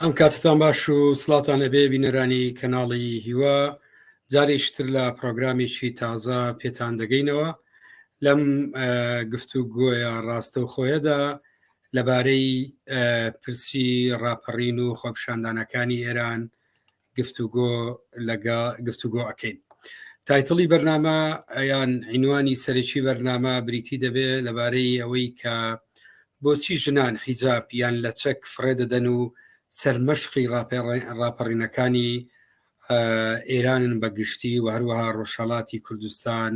ئەم کاتتان باش و سڵاوتان لەبێ بینەرانی کەناڵی هیوا جارێکی تر لە پرۆگرامێکی تازە پێتان دەگەینەوە لەم گفتوگۆیە ڕاستەوخۆیەدا لەبارەی پرسی ڕاپەڕین و خۆپیشاندانەکانی ئێران گفتوگۆ لەگە گفتوگۆ ئەەکەین title ی بەرنامە یان عینوانی سەرەکی بەرنامە بریتی دەبێت لەبارەی ئەوەی کە بۆچی ژنان حیجاب یان لەچەک فڕێ دەدەن و سەرمەشقی ڕاپەڕینەکانی ئێرانن بە گشتی و هەروەها ڕۆژهەڵاتی کوردستان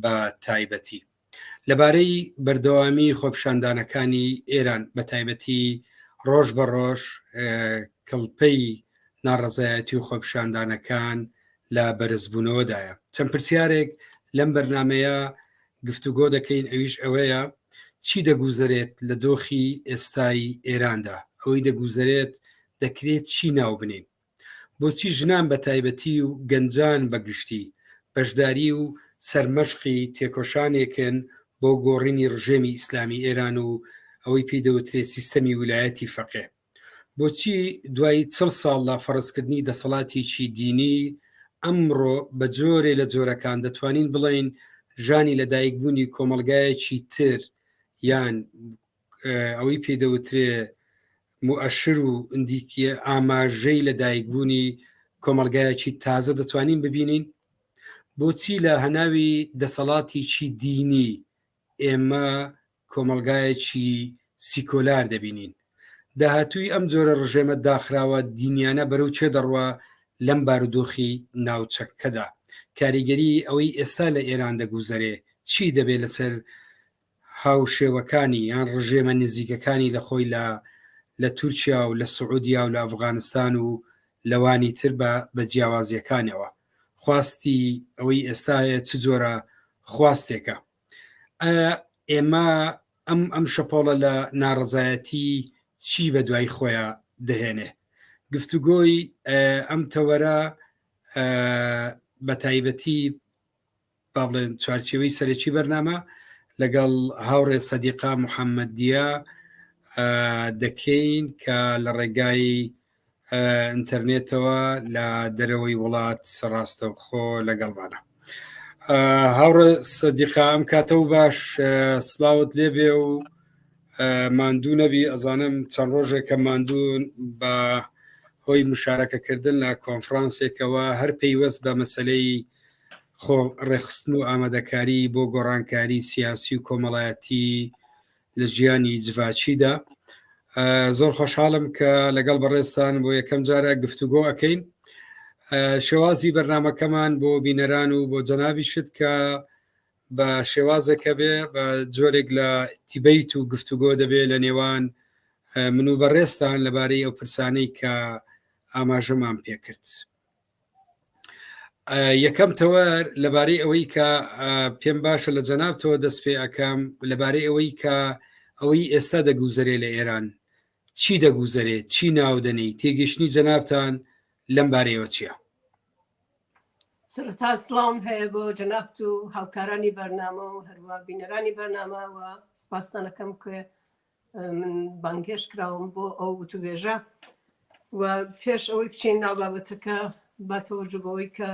بە تایبەتی. لەبارەی بەردەوامی خۆپیشاندانەکانی ئێران بە تایبەتی ڕۆژ بە ڕۆژ کڵپەی ناڕەزایەتی و خۆپیشاندانەکان لە بەرزبوونەوەدایە چەند پرسیارێک لەم بەرنمەیە گفتوگۆ دەکەین ئەویش ئەوەیە چی دەگوزەرێت لە دۆخی ئێستای ئێراندا ئەوەی دەگوزەرێت دەکرێت چی ناو بنین بۆچی ژنان بە تایبەتی و گەنجان بە گشتی بەشداری و سەرمەشقی تێکۆشانێکن بۆ گۆڕینی ڕژێمی ئیسلامی ئێران و ئەوەی پێی دەوترێ سیستەمی ویلایەتی فەقێ؟ بۆچی دوای چڵ ساڵ لە فەڕزکردنی دەسەڵاتێکی دینی ئەمڕۆ بە جۆرێ لە جۆرەکان دەتوانین بڵێین ژانی لەدایکبوونی کۆمەڵگایەکی تر یان ئەوەی پێی دەوترێ موئەشر و ئندیکیە ئاماژەی لە دایکبوونی کۆمەڵگایەکی تازە دەتوانین ببینین؟ بۆچی لە هەناوی دەسەڵاتێکی دینی ئێمە کۆمەڵگایەکی سیکۆلار دەبینین؟ داهاتووی ئەم جۆرە ڕژێمە داخراوە دینیانە بەرەو کوێ دەڕوا لەم بارودۆخی ناوچەکەدا؟ کاریگەری ئەوەی ئێستا لە ئێران دەگوزەرێ چی دەبێ لەسەر هاوشێوەکانی یان ڕژێمە نزیکەکانی لە خۆی لە لە تورکیا و لە سعودیا و لە ئەفغانستان و لەوانی تر بە بە جیاوازیەکانەوە خواستی ئەوەی ئێستا هەیە چ جۆرە خواستێکە ئایا ئێمە ئەم ئەم شەپۆڵە لە ناڕەزایەتی چی بە دوای خۆیان دەهێنێ گفتوگۆی ئەم تەوەرە بە تایبەتی با بڵێن چوارچێوەی سەرەکی بەرنامە لەگەڵ هاوڕێ سەدیقا محەممەدیە دەکەین کە لە ڕێگای ئینتەرنێتەوە لە دەرەوەی وڵات ڕاستەوخۆ لەگەڵمانە هاوڕێ سەدیقا ئەم کاتە و باش سلااوت لێبێ و ماندوو نەبی ئەزانم چەند ڕۆژێکە ماندوون بە هۆی مشارەکەکردن لە کۆنفرانسێکەوە هەر پەیوەست بە مەسلەی خۆ ڕێکخستن و ئامادەکاری بۆ گۆڕانکاری سیاسی و کۆمەڵایەتی لە ژیانی جڤاکیدا زۆر خۆشحاڵم کە لەگەڵ بەڕێزتان بۆ یەکەم جارە گفتوگۆ ئەەکەین شێوازی بەرنمەکەمان بۆ بینەران و بۆ جەنابیشت کە بە شێوازێکە بێ بە جۆرێک لە debate و گفتوگۆ دەبێ لە نێوان من و بەڕێزتان لەبارەی ئەو پرسانەی کە ئاماژەمان پێکرد. یەکەم تەوەر لەبارەی ئەوەی کە پێم باشە لە جەنابتەوە دەست پێ ئەەکەم لەبارەی ئەوەی کە ئەوەی ئێستا دەگوزەرێ لە ئێران چی دەگوزەرێ چی ناودەنی تێگەشتنی جەنابتان لەم بارەیەوە چییە؟ سەرەتا سڵاوم هەیە بۆ جەنابت و هاوکارانی بەرنامە و هەروە بینەرانی بەرنامە و سپاستانەکەم کە من بانگهێشت کراوم بۆ ئەو وتوبێژە و پێش ئەوەی بچین ناو بابەتەکە با تەوەجو بەوەی کە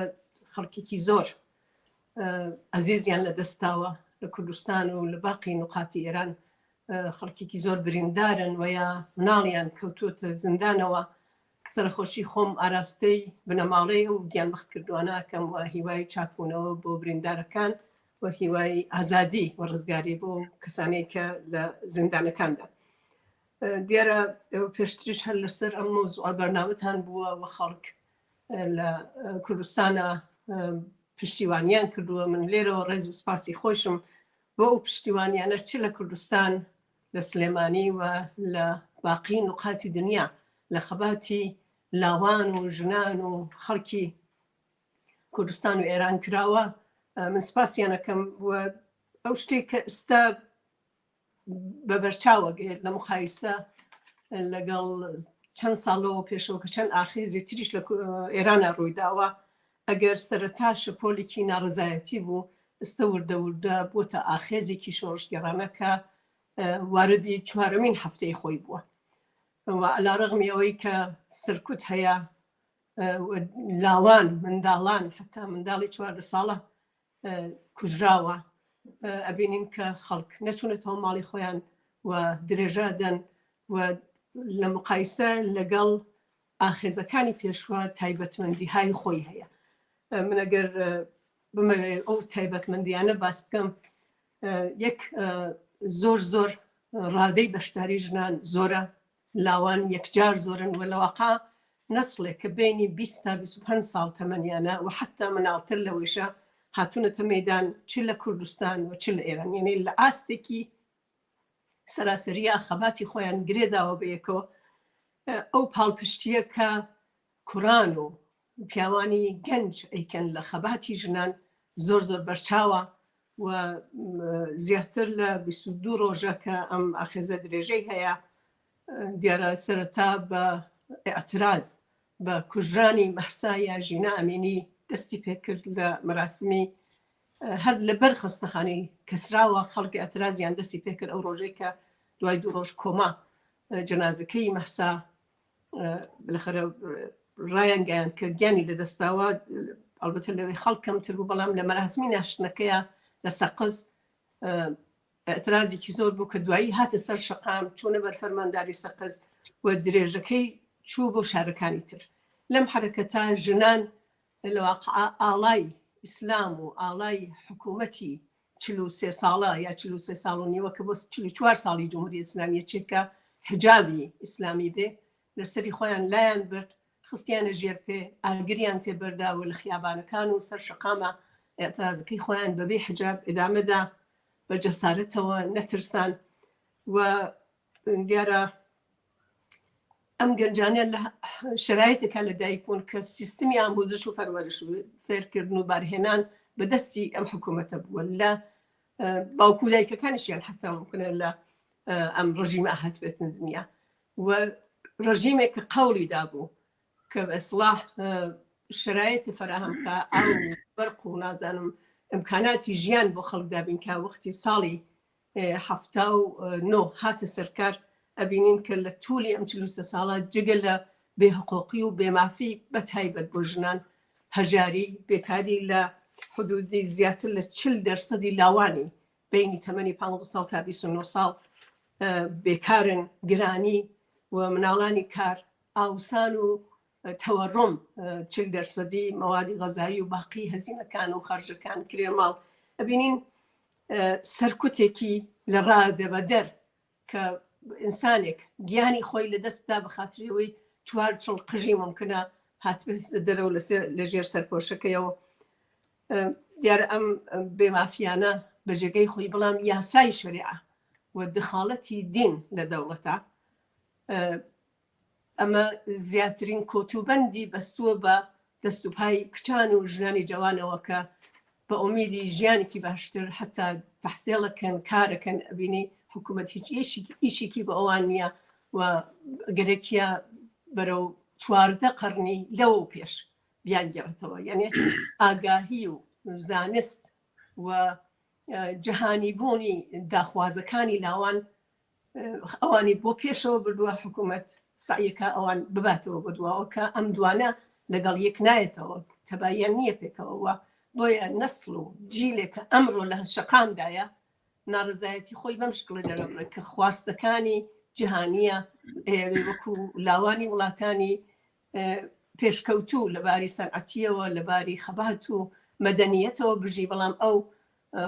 خەڵکێکی زۆر ئەزیزیان لە دەستاوە لە کوردستان و لە باقی نقاتی ئێران خەڵکێکی زۆر بریندارن و یا مناڵیان کەوتووەتە زیندانەوە سەرخۆشی خۆم ئاراستەی بنەماڵەی ئەو گیانبەخت کردوانەکەم و هیوای چاکبوونەوە بۆ بریندارەکان و هیوای ئازادی و ڕزگاری بۆ کەسانەی کە لە زیندانەکاندا دیارە پێشتریش هەر لەسەر ئەم مۆزوع بەرنامەتان بووە و خەڵک لە کوردستانە پشتیوانیان کردووە من لێرەوە ڕێز و سپاسی خۆشم بۆ ئەو پشتیوانیانە چ لە کوردستان لە سلێمانی و لە باقی نقاتی دنیا لە خەباتی لاوان و ژنان و خەڵکی کوردستان و ئێران کراوە من سپاسیانەکەم و ئەو شتێک کە ئستا بە بەرچاوە گێت لە مقایسە لەگەڵ چەند ساڵەوە پێشەوە کە چەند ئاخێزی تریش لە ئێرانە ڕوویداوە ئەگەر سەرەتا شەپۆلێکی ناڕزایەتی بوو ئستە وردە وردە بۆتە ئاخێزێکی شۆڕشگێڕانە کە واردی چوارەمین هەفتەی خۆی بووە. و عەلاڕەغمی ئەوەی کە سەرکوت هەیە لاوان منداڵان حتا منداڵی 14 ساڵە کوژراوە ئەبینین کە خەڵک نەچوونەتەوە ماڵی خۆیان و درێژە دەن و لە مقایسە لەگەڵ ئاخێزەکانی پێشوە تایبەتمەندی های خۆی هەیە من ئەگەر بمەوێ ئەو تایبەتمەندیانە باس بکەم یەک زۆر زۆر ڕادەی بەشداری ژنان زۆرە لاوان یەکجار زۆرن و لەواقع نەسڵێک کە بینی 20 تا 25 ساڵ تەمەنیانە و حتا مناڵتر لەوەیشە هاتوونەتە مەدان چ لە کوردستان و چ لە ئێران یعنی لە ئاستێکی سەراسەریە خەباتی خۆیان گرێداوە بە یەکەوە ئەو پاڵپشتیە کە کوڕان و پیاوانی گەنج ئەیکەن لە خەباتی ژنان زۆر زۆر بەرچاوە و زیاتر لە 22 ڕۆژە کە ئەم ئاخێزە درێژەی هەیە دیارە سەرەتا بە ئاعتراز بە کوژرانی مەحسا یا ژینا ئەمینی دەستی پێکرد لە مەراسمی هەر لەبەر خەستەخانەی کەسراوە خەڵکی ئەترازیان دەستی پێکرد ئەو ڕۆژەی کە دوای دوو ڕۆژ کۆما جەنازەکەی مەحسا بلەخەرە ڕایانگەیان کە گیانی لەدەستاوە ئەلبەتە لەوێ خەڵک کەمتر بوو بەڵام لە مەراسمی ناشتنەکەیە لە سەقز ئەترازێکی زۆر بوو کە دوایی هاتە سەر شەقام چوونە بەر فەرمانداری سەقز و درێژەکەی چوو بۆ شارەکانی تر لەم حرەکەتە ژنان لە واقعا ئاڵای ئیسلام و ئاڵای حکوومەتی 43 ساڵە یا 43 ساڵ و نیوە کە بۆ 44 ساڵی جمهوری ئیسلامیە چێکە حجابی ئیسلامی بێ لەسەری خۆیان لایان برد خستیانە ژێر پێ ئاگریان تێبەردا و لە خیابانەکان و سەر شەقامە ئاعترازەکەی خۆیان بەبێ حجاب ئیدامەدا بە جەسارەتەوە نەترسان و دیارە ئەم گەنجانە لە شرایطێکا لە دایک بوون کە سیستمی ئاموزش و پەروەرش و فێرکردن و بارهێنان بە دەستی ئەم حکوومەتە بووە لە باوکو دایکەکانیشیان حتا ممکنە لە ئەم ڕژیمە هاتبێتن دنیا و ڕژیمێک کە قەوڵی دابوو کە بە ئیسڵاح شرایطی فراهم کە ئاو و بەرق و نازانم ئیمکاناتی ژیان بۆ خەڵک دابین کە وەختی ساڵی 79 هاتە سەرکار ئەبینین کە لە تولی ئەم 43 ساڵە جگە لە بێحقوقی و بێمافی بە تایبەت بۆ ژنان هەژاری بێکاری لە حدودی زیاتر لە 40 دەرسەدی لاوانی بینی تەمەنی 15 ساڵ تا 29 ساڵ بێکارن گرانی و مناڵانی کار ئاوسان و تەوەڕۆم 40 دەرسەدی مەوادی غەزایی و باقی هەزینەکان و خەرجەکان کرێ ماڵ ئەبینین سەرکوتێکی لە ڕادەبەدەر کە ئینسانێک گیانی خۆی لە دەست بدا بە خاتری ئەوەی چوار چڵ قژی ممکنە هاتبێتە دەرەوە لەسەر لە ژێر سەرپۆشەکەیەوە دیارە ئەم بێمافیانە بە جێگەی خۆی بەڵام یاسای شەریعە و دخاڵەتی دین لە دەوڵەتە ئەمە زیاترین کۆتوبەندی بەستووە بە دەست و پای کچان و ژنانی جەوانەوە کە بە ئومیدی ژیانێکی باشتر حتا تەحسێڵەکەن کارەکەن ئەبینی حکوومەت هیچ ئیشێکی بە ئەوان نییە و گەرەکیە بەرەو 14 قەرنی لەوە پێش بیانگێڕێتەوە یعنی ئاگاهی و زانست و جەهانی بوونی داخوازەکانی لاوان ئەوانی بۆ پێشەوە بردووە حکوومەت سعیەکە ئەوان بباتەوە بۆ دواوە کە ئەم دوانە لەگەڵ یەک نایەتەوە تەباییان نییە پێکەوە بۆیە نەسڵ و جیلێک کە ئەمڕۆ لە شەقامدایە ناڕزایەتی خۆی بەم شکڵە دەرەبڕێت کە خواستەکانی جیهانیە ئەیەوێ وەکو لاوانی وڵاتانی پێشکەوتوو لە باری سەنعەتیەوە لە باری خەبات و مەدەنیەتەوە بژی بەڵام ئەو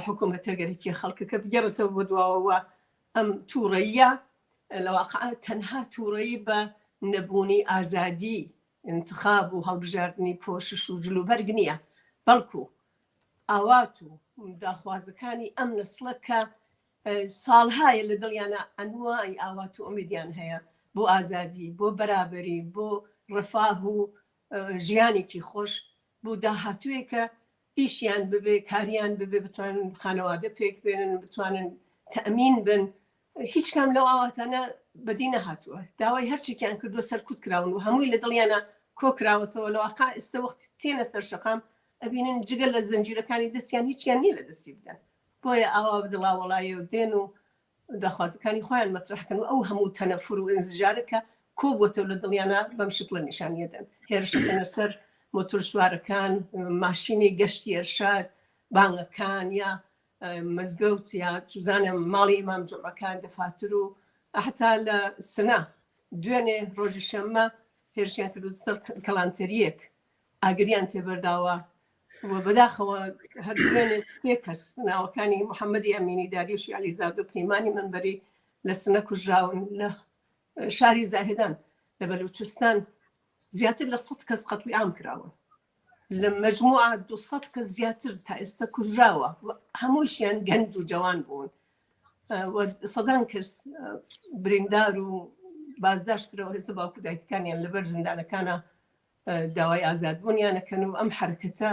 حکوومەتە گەرەکیە خەڵکەکە بگەڕێتەوە بۆ دواوە ئەم تووڕەیە لە واقع تەنها تووڕەیی بە نەبوونی ئازادی انتخاب و هەڵبژاردنی پۆشش و جلوبەرگ نییە بەڵکو ئاوات و داخوازەکانی ئەم نسڵە کە ساڵهایە لە دڵیانە ئەنوای ئاوات و ئومیدیان هەیە بۆ ئازادی بۆ بەرابەری بۆ ڕفاه و ژیانێکی خۆش بۆ داهاتوویەکە ئیشیان ببێ کاریان ببێ بتوانن خانەوادە پێک بێنن بتوانن تەمین بن هیچ کام لەو ئاواتانە بەدی نەهاتووە داوای هەرچێکیان کردووە سەرکوت کراون و هەمووی لە دڵیانە کۆکراوەتەوە لە واقع ئێستا وەخت تێنە سەر شەقام ئەبینن جگە لە زنجیرەکانی دەستیان هیچیان نییە لە دەستی بدەن بۆیە ئاوا بدڵاوەڵایە و دێن و داخوازەکانی خۆیان مەترەحکەن و ئەو هەموو تەنەفور و ئینزجارە کە کۆبووەتەوە لە دڵیانە بەم شکڵە نیشانیەدەن هێرشەکەنە سەر مۆتۆرسوارەکان ماشینی گەشتی ئێرشاد بانگەکان یا مزگەوت یا چزانم ماڵی ئیمام جومعەکان دەفاتر و حتا لە سنە دوێنێ ڕۆژی شەممە هێرشیان کردو سەر کەڵانتەریەک ئاگریان تێبەرداوە و بەداخەوە هەر دوێنێ سێ کەس ناوەکانی محەممەدی ئەمینی داریوشی عەلیزادە و پەیمانی منبەری لە سنە کوژراون لە شاری زاهدان لە بەلوچستان زیاتر لە 100 کەس قەتڵی عام کراون لە مەجموعە 200 کەس زیاتر تا ئێستا کوژراوە هەمووشیان گەنج و جوان بوون و سەدان کەس بریندار و بازداشت کراوە هێزە باوک و دایکەکانیان لەبەر زیندانەکانە داوای ئازادبوونیانەکەن و ئەم حرکەتە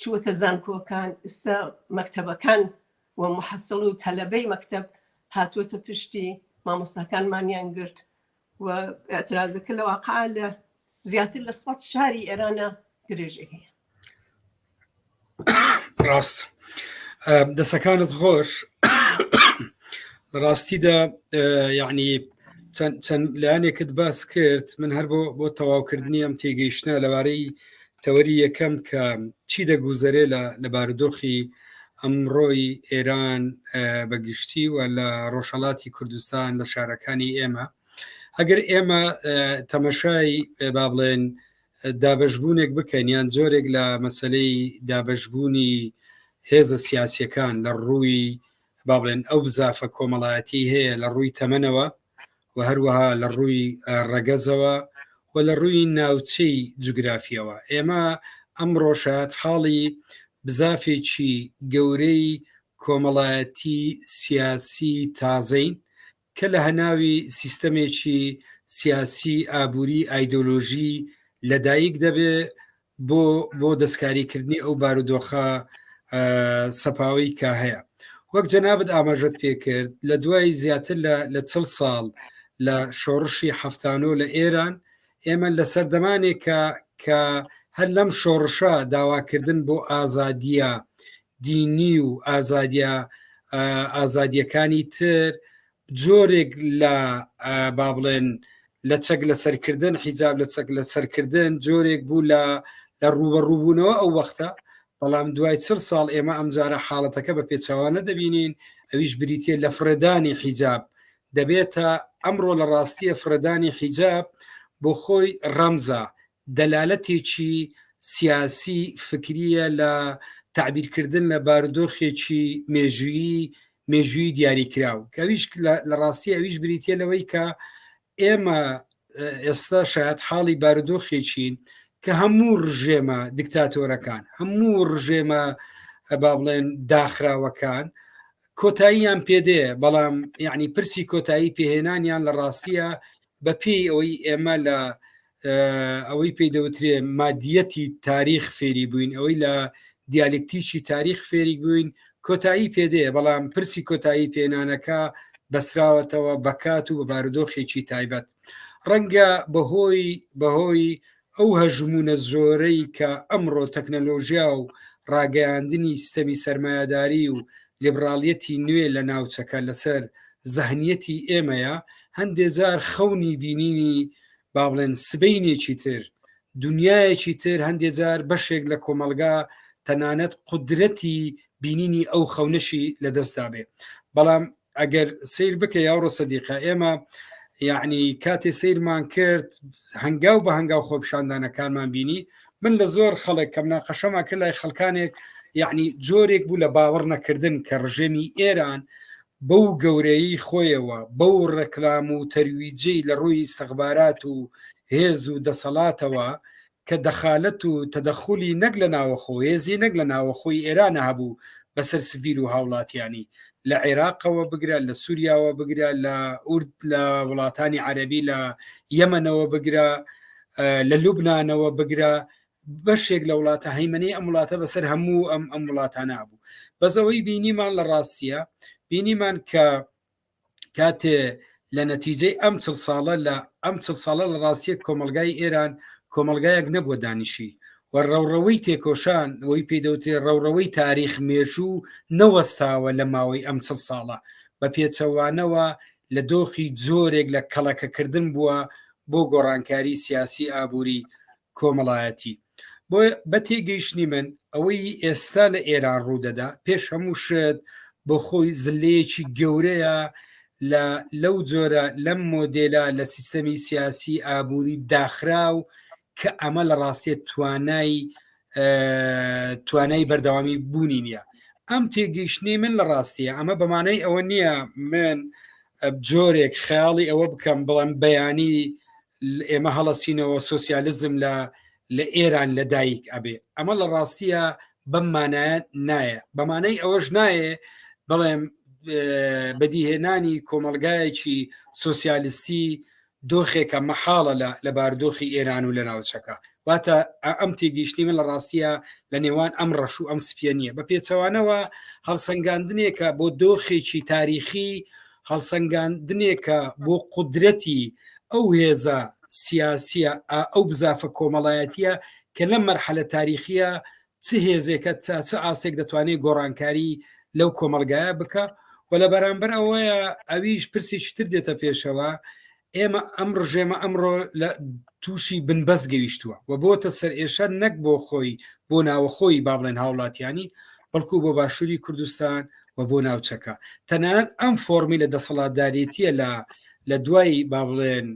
چووەتە زانکۆکان ئێستا مەکتەبەکان و محەسڵ و تەلەبەی مەکتەب هاتووەتە پشتی مامۆستاکانمانیان گرت و ئەترازەکە لە واقع لە زیاتر لە سە شاری ئێرانە درێژەی هەیە. ڕاست دەسەکانت خۆش ڕاستیدا یعنی چەند لایەنێکت باس کرد من هەر بۆ بۆ تەواوکردنی ئەم تێگەیشتە لەبارەی تەوەری یەکەم کە چی دەگوزەرێ لە لە بارودۆخی ئەمڕۆی ئێران بەگشتی و لە ڕۆژهڵاتی کوردستان لە شارەکانی ئێمە ئەگەر ئێمە تەمەشای با بڵێن دابەشبوونێک بکەین یان جۆرێک لە مەسلەی دابەشبوونی هێزە سیاسیەکان لە ڕووی با بڵێن ئەو بزافە کۆمەڵایەتی هەیە لە ڕووی تەمەنەوە و هەروەها لە ڕووی ڕەگەزەوە و لە ڕووی ناوچەی جوگرافیەوە ئێمە ئەمڕۆ شایەت حاڵی بزافێکی گەورەی کۆمەڵایەتی سیاسی تازەین کە لە هەناوی سیستەمێکی سیاسی ئابووری ئایدۆلۆژی لەدایک دەبێ بۆ بۆ دەستکاریکردنی ئەو بارودۆخە سەپاوەی کە هەیە وەک جەنابت ئاماژەت پێکرد لە دوای زیاتر لە چل ساڵ لە شۆڕشی هەفتانۆ لە ئێران ئێمە لە سەردەمانێک کە کە هەر لەم شۆڕشە داواکردن بۆ ئازادیە دینی و ئازادیە ئازادیەکانی تر جۆرێک لە با بڵێن لە چەک لەسەرکردن حیجاب لە چەک لەسەرکردن جۆرێک بوو لە لە ڕوبەڕووبوونەوە ئەو وەختە بەڵام دوای چل ساڵ ئێمە ئەمجارە حاڵەتەکە بە پێچەوانە دەبینین ئەویش بریتە لە فڕێدانی حیجاب دەبێتە ئەمڕۆ لە ڕاستیە فڕێدانی حیجاب بۆ خۆی ڕەمزە دەلالەتێکی سیاسی فکریە لە تەعبیرکردن لە بارودۆخێکی مێژوویی مێژووی دیاریکراو کە ئەویش لە ڕاستی ئەویش بریتە لەوەی کە ئێمە ئێستا شاید حاڵی بارودۆخێکین کە هەموو ڕژێمە دیکتاتۆرەکان هەموو ڕژێمە با بڵێن داخراوەکان کۆتاییان پێدێ بەڵام یعنی پرسی کۆتایی پێهێنانیان لە ڕاستیە بەپێی ئەوەی ئێمە لە ئەوەی پێی دەوترێ مادیەتی تاریخ فێری بووین ئەوەی لە دیالکتیکی تاریخ فێری بووین کۆتایی پێدێ بەڵام پرسی کۆتایی پێنانەکە بەسراوەتەوە بەکات و بە بارودۆخێکی تایبەت ڕەنگە بەهۆی بەهۆی ئەو هەژمونە زۆرەی کە ئەمڕۆ تەکنەلۆژیا و ڕاگەیاندنی ستەمی سەرمایەداری و لیبراڵیەتی نوێ لە ناوچەکە لەسەر زەهنیەتی ئێمەیە، هەندێ جار خەونی بینینی با بڵێن سبەینێکی تر، دونیایەکی تر، هەندێ جار بەشێک لە کۆمەڵگا تەنانەت قودرەتی بینینی ئەو خەونەشی لەدەستدابێ. بەڵام ئەگەر سیر بکە یاوڕۆ سەدیقە ئێمە یعنی کاتێ سیرمان کرد هەنگاو بە هەنگاو خۆپیشاندانەکانمان بینی من لە زۆر خەڵک کەم ناقەشەما کرد لای خەڵکانێک یعنی جۆرێک بوو لە باوەڕ نەکردن کە ڕژێمی ئێران بەو گەورەیی خۆیەوە بەو ڕێکلام و تەرویجەی لە ڕووی ئیستخبارات و هێز و دەسەڵاتەوە کە دەخالەت و تەدەخولی نەک لە ناوەخۆ هێزی نەک لە ناوەخۆی ئێرانە هەبوو بەسەر سڤیل و هاوڵاتیانی لە عێراقەوە بگرە لە سووریاوە بگرە لە ئورد لە وڵاتانی عەربی لە یەمەنەوە بگرە لە لوبناانەوە بگرە بەشێک لە وڵاتە هەیمنەی ئەم وڵاتە بەسەر هەموو ئەم ئەم وڵاتانە بوو بەس ئەوەی بینیمان لە ڕاستیە بینیمان کە کاتێ لە نەتیجەی ئەم چل ساڵە لە ئەم چل ساڵە لە ڕاستیە کۆمەلگای ئێران کۆمەلگایەک نەبووە دانیشی و ڕەوڕەوەی تێکۆشان ئەوەی پێی دەوترێ ڕەوڕەوەی تاریخ مێژوو نەوەستاوە لە ماوەی ئەم چل ساڵە بە پێچەوانەوە لە دۆخی جۆرێک لە کەڵەکەکردن بووە. بۆ گۆڕانکاری سیاسی ئابووری کۆمەڵایەتی. بۆ بە تێگەیشتنی من ئەوەی ئێستا لە ئێران ڕوودەدا پێش هەموو شت بۆ خۆی زلەیەکی گەورەیە لە لەو جۆرە لەم مۆدێلە لە سیستەمی سیاسی ئابووری داخراو کە ئەمە لە ڕاستیە توانای توانای بەردەوامی بوونی نییە ئەم تێگەیشتنی من لە ڕاستیە ئەمە بەمانەی ئەوە نییە من جۆرێک خەیاڵی ئەوە بکەم بڵێم بەیانی ئێمە هەڵەسینەوە سۆسیالیزم لە لە ئێران لە دایک ئەبێ ئەمە لە ڕاستیە بەم مانایە نایە بەمانەی ئەوەش نایە بڵێم بەدیهێنانی کۆمەلگایەکی سۆسیالیستی دۆخێکە مەحاڵە لە لە بارودۆخی ئێران و لە ناوچەکە واتە ئەم تێگەیشتنی من لە ڕاستیە لە نێوان ئەم ڕەش و ئەم سپیە نییە بە پێچەوانەوە هەڵسەنگاندنێکە بۆ دۆخێکی تاریخی هەڵسەنگاندنێکە بۆ قودرەتی ئەو هێزە سیاسیە ئەو بزافە کۆمەڵایەتیە کە لەم مەرحەلە تاریخیە چ هێزێکە تا چ ئاستێک دەتوانێت گۆڕانکاری لەو کۆمەڵگایە بکە و لە بەرامبەر ئەوەیە ئەویش پرسێکی تر دێتە پێشەوە ئێمە ئەم ڕژێمە ئەمڕۆ لە تووشی بنبەست گەیشتووە و بۆتە سەرئێشە نەک بۆ خۆی بۆ ناوەخۆی با بڵێن هاوڵاتیانی بەڵکو بۆ باشووری کوردستان و بۆ ناوچەکە تەنانەت ئەم فۆرمی لە دەسەڵاتدارێتیە لە لە دوای با بڵێن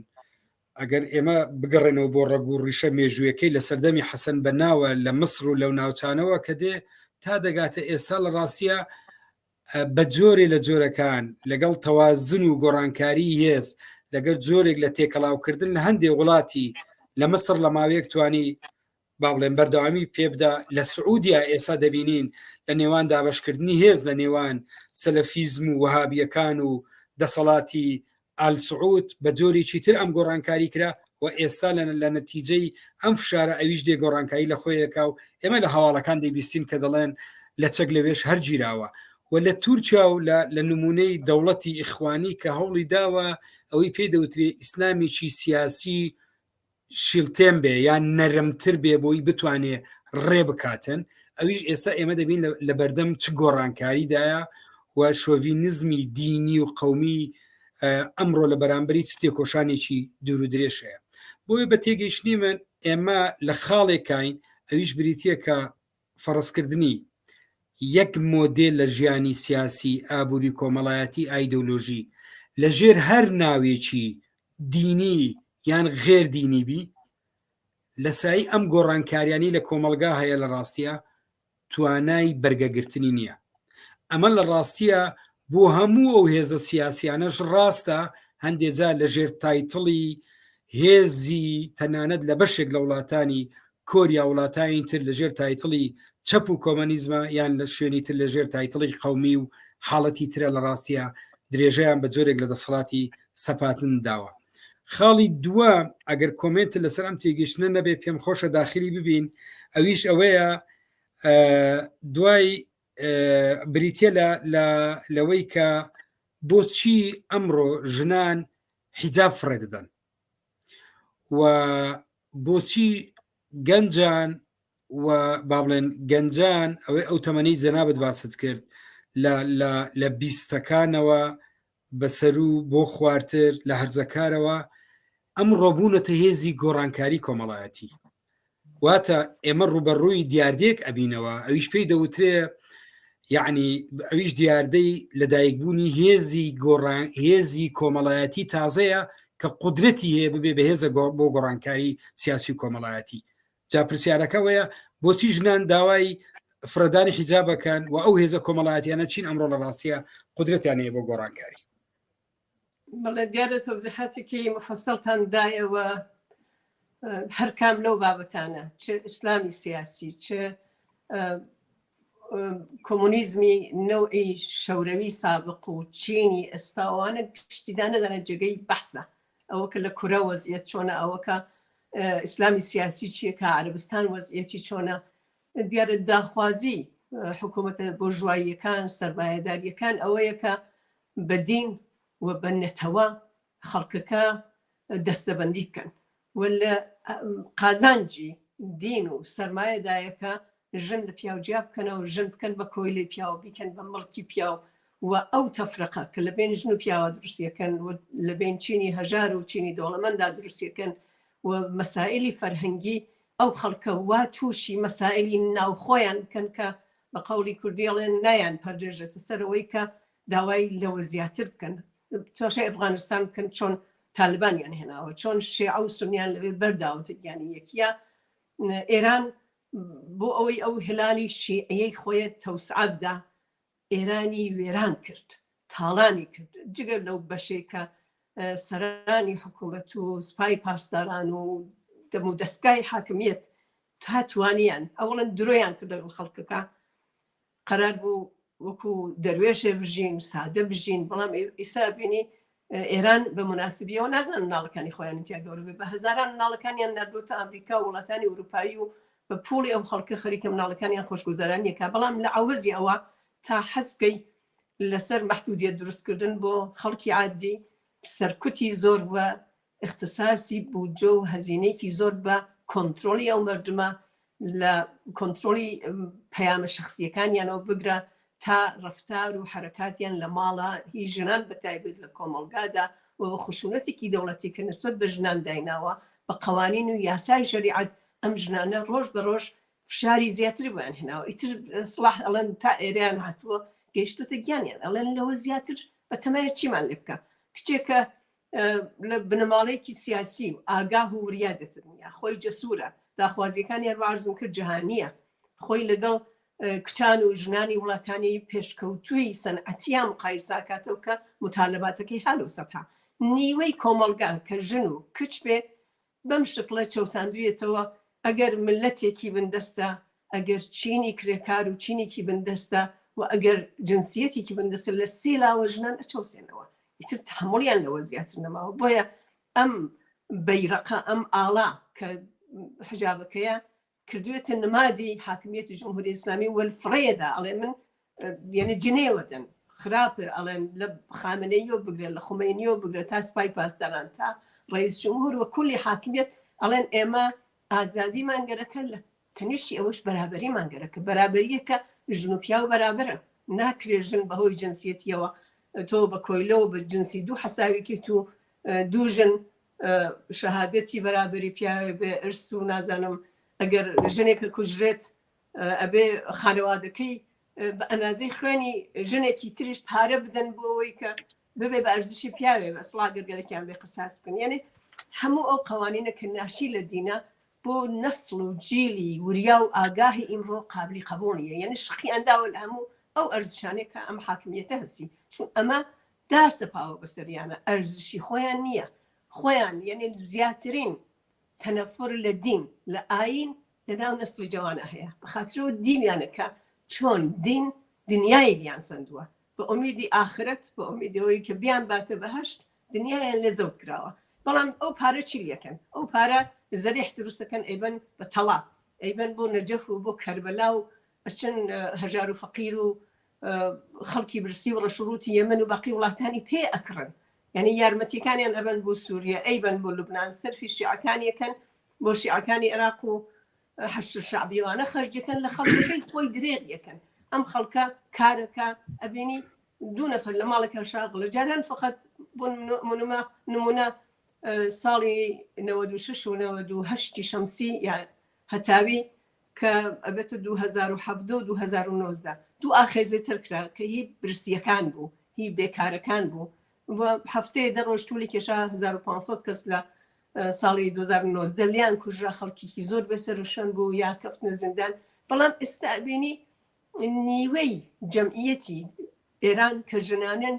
ئەگەر ئێمە بگەڕێنەوە بۆ ڕەگ و ڕیشە مێژوویەکەی لە سەردەمی حەسەن بەناوە لە مسر و لەو ناوچانەوە کە دێ تا دەگاتە ئێستا لە ڕاستیە بە جۆرێ لە جۆرەکان لەگەڵ تەوازن و گۆڕانکاری هێز لەگەڵ جۆرێک لە تێکەڵاوکردن لە هەندێ وڵاتی لە مسر لە ماوەیەک توانی با بڵێن بەردەوامی پێبدا لە سعودیا ئێستا دەبینین لە نێوان دابشکردنی هێز لە نێوان سەلەفیزم و وەهابیەکان و دەسەڵاتی ئال سعود بە جۆرێکی تر ئەم گۆڕانکاری کرا و ئێستا لە نەتیجەی ئەم فشارە ئەویش دێ گۆڕانکاری لە خۆیەکا و ئێمە لە هەواڵەکان دەیبیستین کە دەڵێن لە چەک لەوێش هەر گیراوە و لە تورکیا و لە نمونەی دەوڵەتی ئیخوانی کە هەوڵی داوە ئەوەی پێی دەوترێ ئیسلامێکی سیاسی شیلتێن بێ یان نەرمتر بێ بۆی بتوانێ ڕێ بکاتن ئەویش ئێستا ئێمە دەبین لە بەردەم چ گۆڕانکاریدایە و شۆڤینزمی دینی و قومی ئەمڕۆ لە بەرامبەری چ تێکۆشانێکی دوور و درێژ هەیە بۆیە بە تێگەیشتنی من ئێمە لە خاڵێکین ئەویش بریتە کە فەڕزکردنی یەک مۆدێل لە ژیانی سیاسی، ئابووری، کۆمەڵایەتی، ئایدۆلۆژی لە ژێر هەر ناوێکی دینی یان غێر دینی بی، لە سایەی ئەم گۆڕانکاریانەی لە کۆمەڵگا هەیە لە ڕاستیا توانای بەرگەگرتنی نییە. ئەمە لە ڕاستیا بۆ هەموو ئەو هێزە سیاسیانەش ڕاستە هەندێ جار لە ژێر title ی هێزی تەنانەت لە بەشێک لە وڵاتانی کۆریا وڵاتانی تر لە ژێر title ی چەپ و کۆمەنیزمە یان لە شوێنی تر لە ژێر title ی قەومی و حاڵەتی ترە لە ڕاستیە درێژەیان بە جۆرێک لە دەسەڵاتی سەپاتن داوە. خاڵی دووە ئەگەر comment لەسەر ئەم تێگەیشتنە نەبێ پێم خۆشە داخلی ببین ئەویش ئەوەیە دوای بریتە لە لەوەی کە بۆچی ئەمڕۆ ژنان حیجاب فڕێ دەدەن و بۆچی گەنجان و با بڵێن گەنجان ئەوەی ئەو تەمەنەی جەنابت باست کرد لە لە لە بیستەکانەوە بەسەرو بۆ خوارتر لە هەرزەکارەوە ئەمڕۆ بوونەتە هێزی گۆڕانکاری کۆمەڵایەتی واتە ئێمە ڕوبەڕووی دیاردەیەک ئەبینەوە ئەویش پێی دەوترێ یعنی ئەویش دیاردەی لەدایکبوونی هێزی گۆڕان هێزی کۆمەڵایەتی تازەیە کە قودرەتی هەیە ببێ بە هێزە بۆ گۆڕانکاری سیاسی و کۆمەڵایەتی جا پرسیارەکەوەیە بۆچی ژنان داوای فڕێدانی حیجابەکان و ئەو هێزە کۆمەڵایەتیانە چین ئەمڕۆ لە ڕاستیە قودرەتیان هەیە بۆ گۆڕانکاری بەڵێ دیارە تەوزیحاتێکی مفەسەڵتان دایەوە هەرکام لەو بابەتانە چ ئیسلامی سیاسی چ کۆمۆنیزمی نەوعی شەورەوی سابق و چینی ئێستاوانە گشتیدانە دەنە جێگەی بەحسە ئەوە کە لە کورە وەزیەت چۆنە ئەوەکە ئیسلامی سیاسی چییە کە عربستان وەزیەتی چۆنە دیارە داخوازی حکوومەتە بۆرژواییەکان سەرمایەداریەکان ئەوەیە کە بە دین و بە نەتەوە خەڵکەکە دەستەبەندی بکەن و لە قازانجی دین و سەرمایەدایەکە ژن لە پیاو جیا بکەنەوە ژن بکەن بە کۆیلەی پیاو بیکەن بە مڵکی پیاو و ئەو تەفرەقە کە لە بین ژن و پیاوە دروستیەکەن و لە بین چینی هەژار و چینی دەوڵەمەندا دروستیەکەن و مەسائلی فەرهەنگی ئەو خەڵکە وا تووشی مەسائلی ناوخۆیان بکەن کە بە قەوڵی کوردی ئەڵێن نایان پەرێژێتە سەرەوەی کە داوای لەوە زیاتر بکەن تۆشای ئەفغانستان بکەن چۆن تالبانیان هێناوە چۆن شێعە و سنیان لەوێ بەرداوتە گیانی یەکیە ئێران بۆ ئەوەی ئەو هلالی شیعیەی خۆیە تەوسعە بدا ئێرانی وێران کرد تاڵانی کرد جگە لەو بەشێک کە سەرانی حکوومەت و سوپای پاسداران و دەم و دەستگای حاکمیت تا توانیان ئەوڵەن درۆیان کرد لەگەڵ خەڵکەکە قەرار بوو وەکو دەروێشێ بژین سادە بژین بەڵام ئیسا بینی ئێران بە مناسبیەوە نازان مناڵەکانی خۆیان تیا گەورە بێ بە هەزاران مناڵەکانیان نردوتە ئەمریکا و وڵاتانی ئەوروپایی و بە پوڵی ئەو خەڵکە خەریکە مناڵەکانیان خۆشگوزەرانیەکە بەڵام لە عوزی ئەوە تا حەز بکەی لەسەر مەحدودیەت دروستکردن بۆ خەڵکی عادی سەرکوتی زۆر وە اختصاصی بودجە و هەزینەیەکی زۆر بە کۆنترۆڵی ئەو مردمە لە کۆنترۆڵی پەیامە شخصیەکانیانەوە بگرە تا ڕفتار و حرەکاتیان لە ماڵە هی ژنان بە تایبەت لە کۆمەڵگادا و بە خشونەتێکی دەوڵەتی کە نسبەت بە ژنان دایناوە بە قوانین و یاسای شەریعەت ئەم ژنانە ڕۆژ بە ڕۆژ فشاری زیاتری بۆیان هێناوە ئیتر سڵاح ئەڵێن تا ئێرەیان هاتووە گەیشتوتە گیانیان ئەڵێن لەوە زیاتر بەتەمایە چیمان لێ بکە کچێکە لە بنەماڵەیەکی سیاسی و ئاگاه و وریا دێتە دنیا خۆی جەسوورە داخوازیەکانی هەر عرضم کرد جیهانیە خۆی لەگەڵ کچان و ژنانی وڵاتانی پێشکەوتووی سەنعەتیان مقایساکاتەوە کە متالباتەکەی هالو سەتا نیوەی کۆمەڵگا کە ژن و کچ بێ بەم شکڵە چەوساندویەتەوە، ئەگەر مللەتێکی بندەستە، ئەگەر چینی کرێکار و چینێکی بندەستە و ئەگەر جنسیەتێکی بندەستە لە سێ لاوە ژنان ئەچەوسێنەوە، ئیتر تەحەموڵیان لەوە زیاتر نەماوە، بۆیە ئەم بەیرەقە، ئەم ئاڵا کە حجابەکەیە کردوێتە نمادی حاکمیەتی جمهوری ئیسلامی وەل فڕێدا ئەڵێ من یعنی جنێوە دەن خراپە ئەڵێن لە خامنەیەوە بگرە لە خومەینیەوە بگرە تا سپای پاسداران تا ڕئیس جمهور و کولی حاکمیت ئەڵێن ئێمە ئازادیمان گەرەکە لە تەنیشتی ئەوەش بەرابەریمان گەرەکە بەرابەریەکە ژن و پیاو بەرابەرە ناکرێ ژن بەهۆی جنسیەتیەوە تۆ بە کۆیلەوە بە جنسی دوو حەساویکەیت و دوو ژن شەهادەتی بەرابەری پیاوێ بێ ئرس و نازانم ئەگەر ژنێکە کوژرێت ئەبێ خانەوادەکەی بە ئەنازەی خوێنی ژنێکی تریش پارە بدەن بۆ ئەوەی کە ببێ بە ئەرزشی پیاوێ بە سڵا گەرگەرەکیان بێ قساس بکەن یعنی هەموو ئەو قوانینە کە ناشی لە دینە بۆ نەسڵ و جیلی وریا و ئاگاهی ئیمڕۆ قابلی قبول نییە یعنی شقیان داوە لە هەموو ئەو ئەرزشانێک کە ئەم حاکمیەتە هەسی چون ئەمە داسەپاوە بەسەریانە ئەرزشی خۆیان نییە خۆیان یعنی زیاترین تەنەفور لە دین لە ئاین لە ناو نەسلی جەوانە هەیە بەخاترەوە دیویانە کە چۆن دین دنیای لیان سندووە بە ئومیدی ئاخرەت بە ئومیدەوەی کە بیان باتە بەهشت دنیایان لێ زەوت کراوە بەڵام ئەو پارە چی لەکەن ئەو پارە زەریح دروستەکەن ئەیبەن بە تەڵا ئەیبەن بۆ نەجەف و بۆ کەربەلا و ئەچن هەژار و فەقیر و خەڵکی برسی و ڕەشڕووتی یەمەن و باقی وڵاتانی پێ ئەکڕن یعنی یارمەتیەکانیان ئەبەن بۆ سووریە ئەیبەن بۆ لوبناان سەرفی شیعەکانیەکەن بۆ شیعەکانی عێراق و حەشد شەعبیوانە خەرجەکەن لە خەڵکەکەی خۆی درێغ یەکەن ئەم خەڵکە کارەکە ئەبینی دوو نەفەر لە ماڵێکە شاغڵە جاران فقط بۆ نمونە نمونە ساڵی 96 و 98 شەمسی یا هەتاوی کە ئەبێتە 2017 و 2019 دوو ئاخێزێ تر کرا کە هی برسیەکان بوو هی بێکارەکان بوو و هەفتەیە دە ڕۆژ تولی کێشا 1500 کەس لە ساڵی 2019 لیان کوژرا خەڵکیکی زۆر بەسەر و شوێن بوو یا کەفتنە زیندان بەڵام ئێستا ئەبینی نیوەی جەمعیەتی ئێران کە ژنانن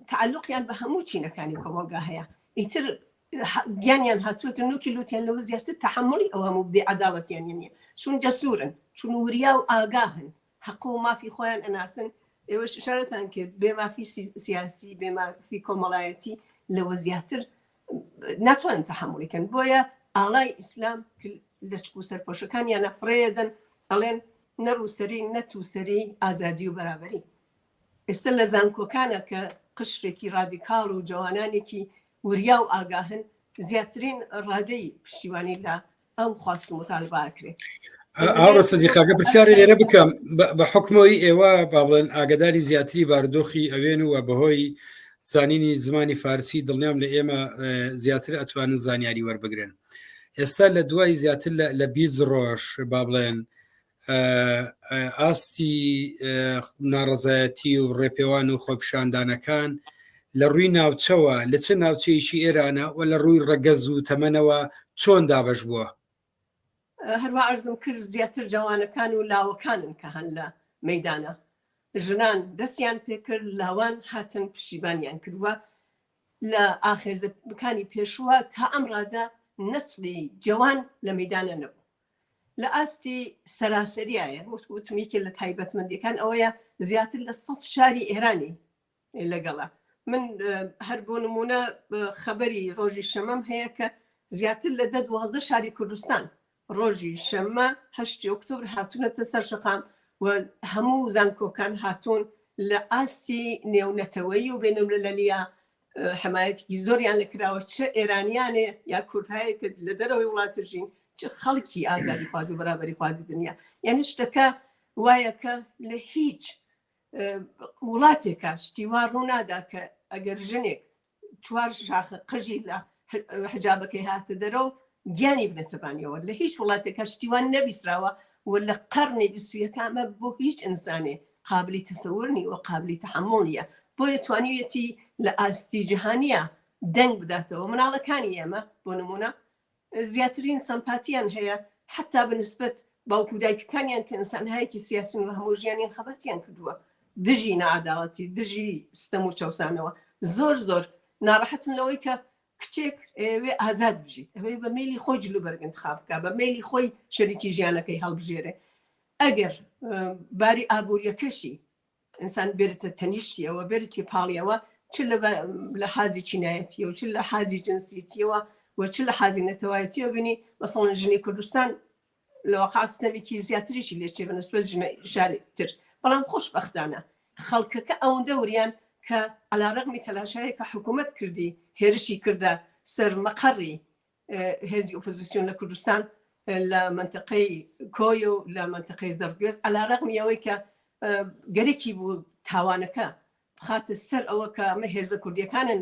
تعلقیان بە هەموو چینەکانی کۆمەڵگا هەیە ئیتر گیانیان هاتووەتە نوکی لوتیان لەوە زیاتر تحملی ئەو هەموو بێعەداڵەتیان نییە چون جەسوورن چون وریا و ئاگاهن حەق و مافی خۆیان ئەناسن ئێوەش ئشارەتان کرد بێ مافی سیاسی بێ مافی کۆمەڵایەتی لەوە زیاتر ناتوانن تحملی کەن بۆیە ئاڵای ئیسلام لەچک و سەرپۆشەکانیانە فڕێدەن ئەڵێن نە ڕووسەری نە تووسەری ئازادی و بەرابەری ئێستا لە زانکۆکانە کە قشرێکی ڕادیکاڵ و جوانانێکی وریا و ئاگاهن زیاترین ڕادەی پشتیوانی لە ئەو خواست و مطالبە ئەکرێ. هاوڕێ سدیقاگە پرسیارێ لێرە بکەم بە حکمەوەی ئێوە با بڵێن ئاگداری زیاتری بارودۆخی ئەوێن و بەهۆی زانینی زمانی فارسی دڵنیام لە ئێمە زیاتر ئەتوانن زانیاری وەربگرن ئێستا لە دوای زیاتر لە 20 ڕۆژ با بڵێن ئاستی ناڕزایەتی و ڕێپێوان و خۆپیشاندانەکان لە ڕووی ناوچەوە لە چه ناوچەیەکی ئێرانە و لە ڕووی ڕەگەز و تەمەنەوە چۆن دابش بووە؟ هەروە ئەرزم کرد زیاتر جوانەکان و لاوەکانن کە هەن لە مەدانە ژنان دەستیان پێکرد لاوان هاتن پشیبانیان کردووە لە ئاخێزەکانی پێشووە تا ئەم ڕادە نەسلی جوان لە مەدانە نەبوو لە ئاستی سەراسەریایە وتم یەکێ لە تایبەتمەندیەکان ئەوەیە زیاتر لە سە شاری ئێرانی لەگەڵە من هەر بۆ نمونە خەبەری ڕۆژی شەمەم هەیە کە زیاتر لە دە دوازدە شاری کوردستان ڕۆژی شەممە هەشتی ئۆکتۆبر هاتوونەتە سەر شەقام و هەموو زانکۆکان هاتوون لە ئاستی نێونەتەوەیی و بێنەولەلیا حمایەتێکی زۆریان لە کراوە چ ئێرانیانێ یا کوردهایە کە لە دەرەوەی وڵاتە ژین چ خەڵکی ئازادی خوازی و بەرابەری خوازی دنیا یعنی شتەکە وایە کە لە هیچ وڵاتێکە شتی وا ڕوونادا کە ئەگەر ژنێک چوار شاخە قژی لە حجابەکەی هاتە دەرەوە گیانی بنێتە بانیەوە لە هیچ وڵاتێکە شتی وان نەبیسراوە و لە قەرنی بیستویەکامە بۆ هیچ ئینسانێ قابلی تەسەور نی و قابلی تەحەموڵ نییە بۆیە توانیویەتی لە ئاستی جیهانیە دەنگ بداتەوە مناڵەکانی ئێمە بۆ نمونە زیاترین سەمپاتیان هەیە حتا بە نسبەت باوک و دایکەکانیان کە ئینسانهایەکی سیاسین و هەموو ژیانیان خەباتیان کردووە دژی نەعاداڵەتی دژی ستەم و چەوسانەوە زۆر زۆر ناڕەحەتن لەوەی کە کچێک ئەوێ ئازاد بژیت ئەوێ بە مەیلی خۆی جلوبەرگ انتخاب بکە بە مەیلی خۆی شەریکی ژیانەکەی هەڵبژێرێ ئەگەر باری ئابووریەکەشی ئینسان بێرتە تەنیشتیەوە بێرتی پاڵیەوە چ لە حازی چینایەتیەوە چ لە حازی جنسیتیەوە و چ لە حازی نەتەوایەتیەوە بینی مەسەڵەن ژنی کوردستان لە واقع ستەمێکی زیاتریشی لێ چێ بە نسبەت ژنە شاری تر بەڵام خۆشبەختانە خەڵکەکە ئەوەندە وریان کە علا ڕەغمی تەلاشایە کە حکوومەت کردی هێرشی کردە سەر مەقەڕی هێزی ئۆپۆزیسیۆن لە کوردستان لە منتەقەی کۆی و لە منتەقەی زەرگوێز علا ڕەغمی ئەوەی کە گەرەکی بوو تاوانەکە بخاتە سەر ئەوە کە ئەمە هێزە کوردیەکانن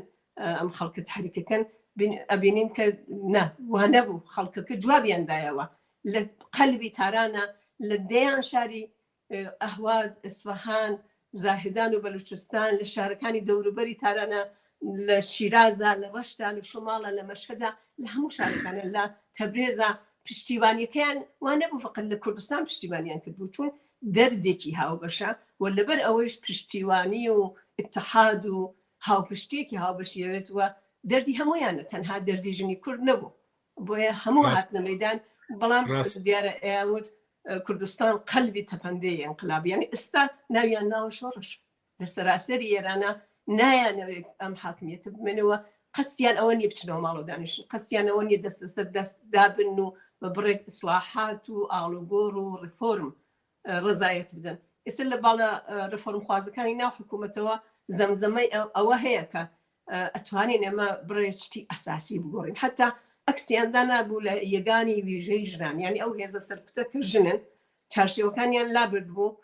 ئەم خەڵکە تحریکەکەن ئەبینین کە نا وا نەبوو خەڵکەکە جوابیان دایەوە لە قەلبی تارانە لە دەیان شاری ئەهواز ئیسفەهان زاهدان و بەلوچستان لە شارەکانی دەوروبەری تارانە لە شیرازە لە ڕەشتا لە شماڵە لە مەشهەدا لە هەموو شارەکانە لە تەبرێزە پشتیوانیەکەیان وا نەبوو فقط لە کوردستان پشتیوانیان کردبوو چون دەردێکی هاوبەشە و لەبەر ئەوەیش پشتیوانی و اتحاد و هاوپشتیەکی هاوبەشی ئەوێت و دەردی هەمویانە تەنها دەردی ژنی کورد نەبوو بۆیە هەموو هاتنە مەدان بەڵام دیارە ئەیان وت کوردستان قەلبی تەپەندەی ئینقلاب یعنی ئێستا ناویان ناوە شۆڕش لە سەراسەری ئێرانە نایانەوێت ئەم حاکمیەتە بمێنەوە قەستیان ئەوە نیە بچنەوە ماڵەوە دانیشن قەستیان ئەوە نیە دەست لەسەر دەست دابن و بە بڕێک ئیسلاحات و ئاڵوگۆڕ و ڕیفۆرم ڕزایەت بدەن ئێستا لە باڵە ڕێفۆرمخوازەکانی ناو حکوومەتەوە زەمزەمەی ئەوە هەیە کە ئەتوانین ئێمە بڕێ شتی ئەساسی بگۆڕین حتا ئەکسیان دانابوو لە یەگانی ویژەی ژنان یعنی ئەو هێزە سەرکوتە کە ژنن چارشێوەکانیان لابرد بوو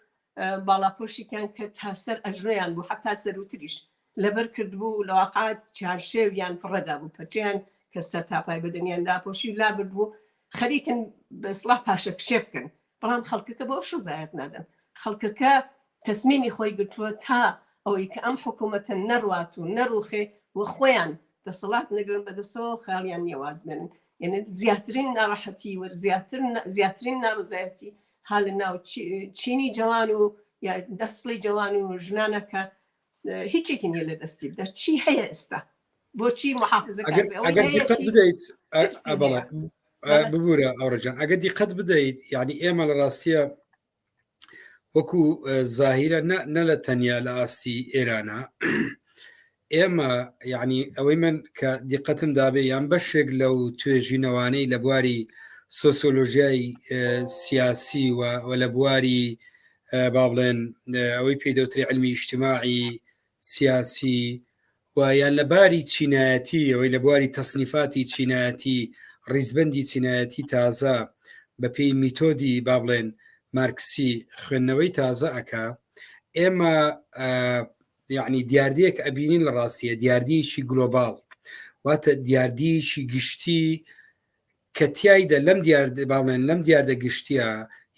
باڵاپۆشێکیان کە تا سەر ئەژنۆیان بوو حتا سەروتریش لەبەر کردبوو لە واقع چارشێویان فڕەدا بوو پەچیان کە سەر تاپای بەدەنیان داپۆشی و لابرد بوو خەریکن بە ئیسڵاح پاشەکشێ بکەن بەڵام خەڵکەکە بەوە ڕزایەت نادەن خەڵکەکە تەسمیمی خۆی گرتووە تا ئەوەی کە ئەم حکوومەتە نەڕوات و نەڕوخێ و خۆیان دەسەڵات نەگرن بەدەستەوە خەیاڵیان نییە واز بێنن یعنی زیاترین ناڕەحەتی و زیاتر زیاترین ناڕزایەتی ها لە ناو چینی جوان و یا دەسڵی جوان و ژنانە کە هیچێکی نییە لە دەستی بدە چی هەیە ئێستا بۆچی محافزەکان ئەگەر دیقەت بدەیت بەڵێ ببوورە ئەوڕجان ئەگەر دیقەت بدەیت یعنی ئێمە لە ڕاستیە وەکو زاهیرە نە لە تەنیا لە ئاستی ئێرانە ئێمە یعنی ئەوەی من کە دیقەتم دابێ یان بەشێک لەو توێژینەوانەی لە بواری سۆسیۆلۆژیای سیاسی و لە بواری با بڵێن ئەوەی پێی دەوتری علمی اجتماعی سیاسی و یان لە باری چینایەتی ئەوەی لە بواری تەسنیفاتی چینایەتی ڕیزبندی چینایەتی تازە. بە پێی میتۆدی با بڵێن مارکسی خوێندنەوەی تازە ئەکا ئێمە یعنی دیاردەیەک ئەبینین لە ڕاستیە دیاردەیەکی گلۆباڵ واتە دیاردەیەکی گشتی کە تایدا لەم دیار با بڵێن لەم دیاردە گشتیە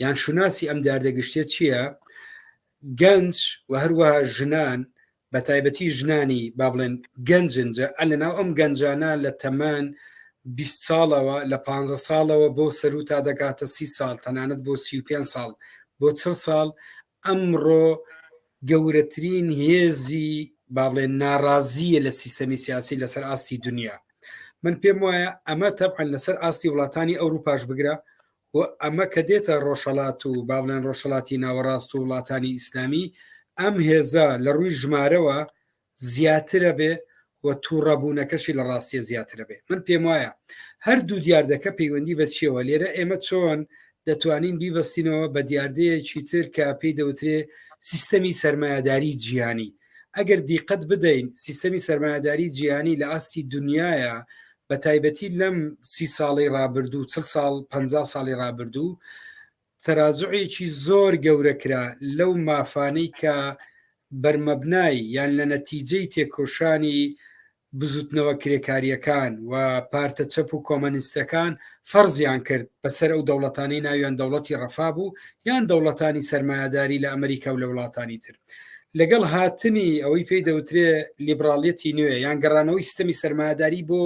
یان شوناسی ئەم دیاردە گشتیە چییە گەنج و هەروەها ژنان بە تایبەتی ژنانی با بڵێن گەنجن جا لە ناو ئەم گەنجانە لە تەمەن 20 ساڵەوە لە 15 ساڵەوە بۆ سەرو تا دەگاتە سی ساڵ تەنانەت بۆ 35 ساڵ بۆ 40 ساڵ ئەمڕۆ گەورەترین هێزی با بڵێن ناڕازیە لە سیستەمی سیاسی لەسەر ئاستی دنیا من پێم وایە ئەمە تەبعەن لەسەر ئاستی وڵاتانی ئەوروپاش بگرە و ئەمە کە دێتە ڕۆژهەڵات و با بڵێن ڕۆژهەڵاتی ناوەڕاست و وڵاتانی ئیسلامی ئەم هێزە لە ڕووی ژمارەوە زیاترە بێ و تووڕەبوونەکەشی لە ڕاستیە زیاترە بێ من پێم وایە هەردوو دیاردەکە پەیوەندی بە چیەوە لێرە ئێمە چۆن دەتوانین بیبەستینەوە بە دیاردەیەکی تر کە پێی دەوترێ سیستەمی سەرمایەداری جیهانی ئەگەر دیقەت بدەین سیستەمی سەرمایەداری جیهانی لە ئاستی دنیاە بە تایبەتی لەم سی ساڵی ڕابردوو چل ساڵ پ ساڵی ڕابردوو تەراجعێکی زۆر گەورە کرا لەو مافانەی کە بەرمەبنای یان لە نەتیجەی تێکۆشانی بزوتنەوە کرێکارییەکان و پارتە چەپ و کۆمەنیستەکان فەرزیان کرد بەسەر ئەو دەوڵەتانەی ناویان دەوڵەتی ڕەفا بوو یان دەوڵەتانی سەرمایەداری لە ئەمریکا و لە وڵاتانی تر. لەگەڵ هاتنی ئەوەی پێی دەوترێ لیبراڵیەتی نوێ یان گەڕانەوەی سیستەمی سەرمایەداری بۆ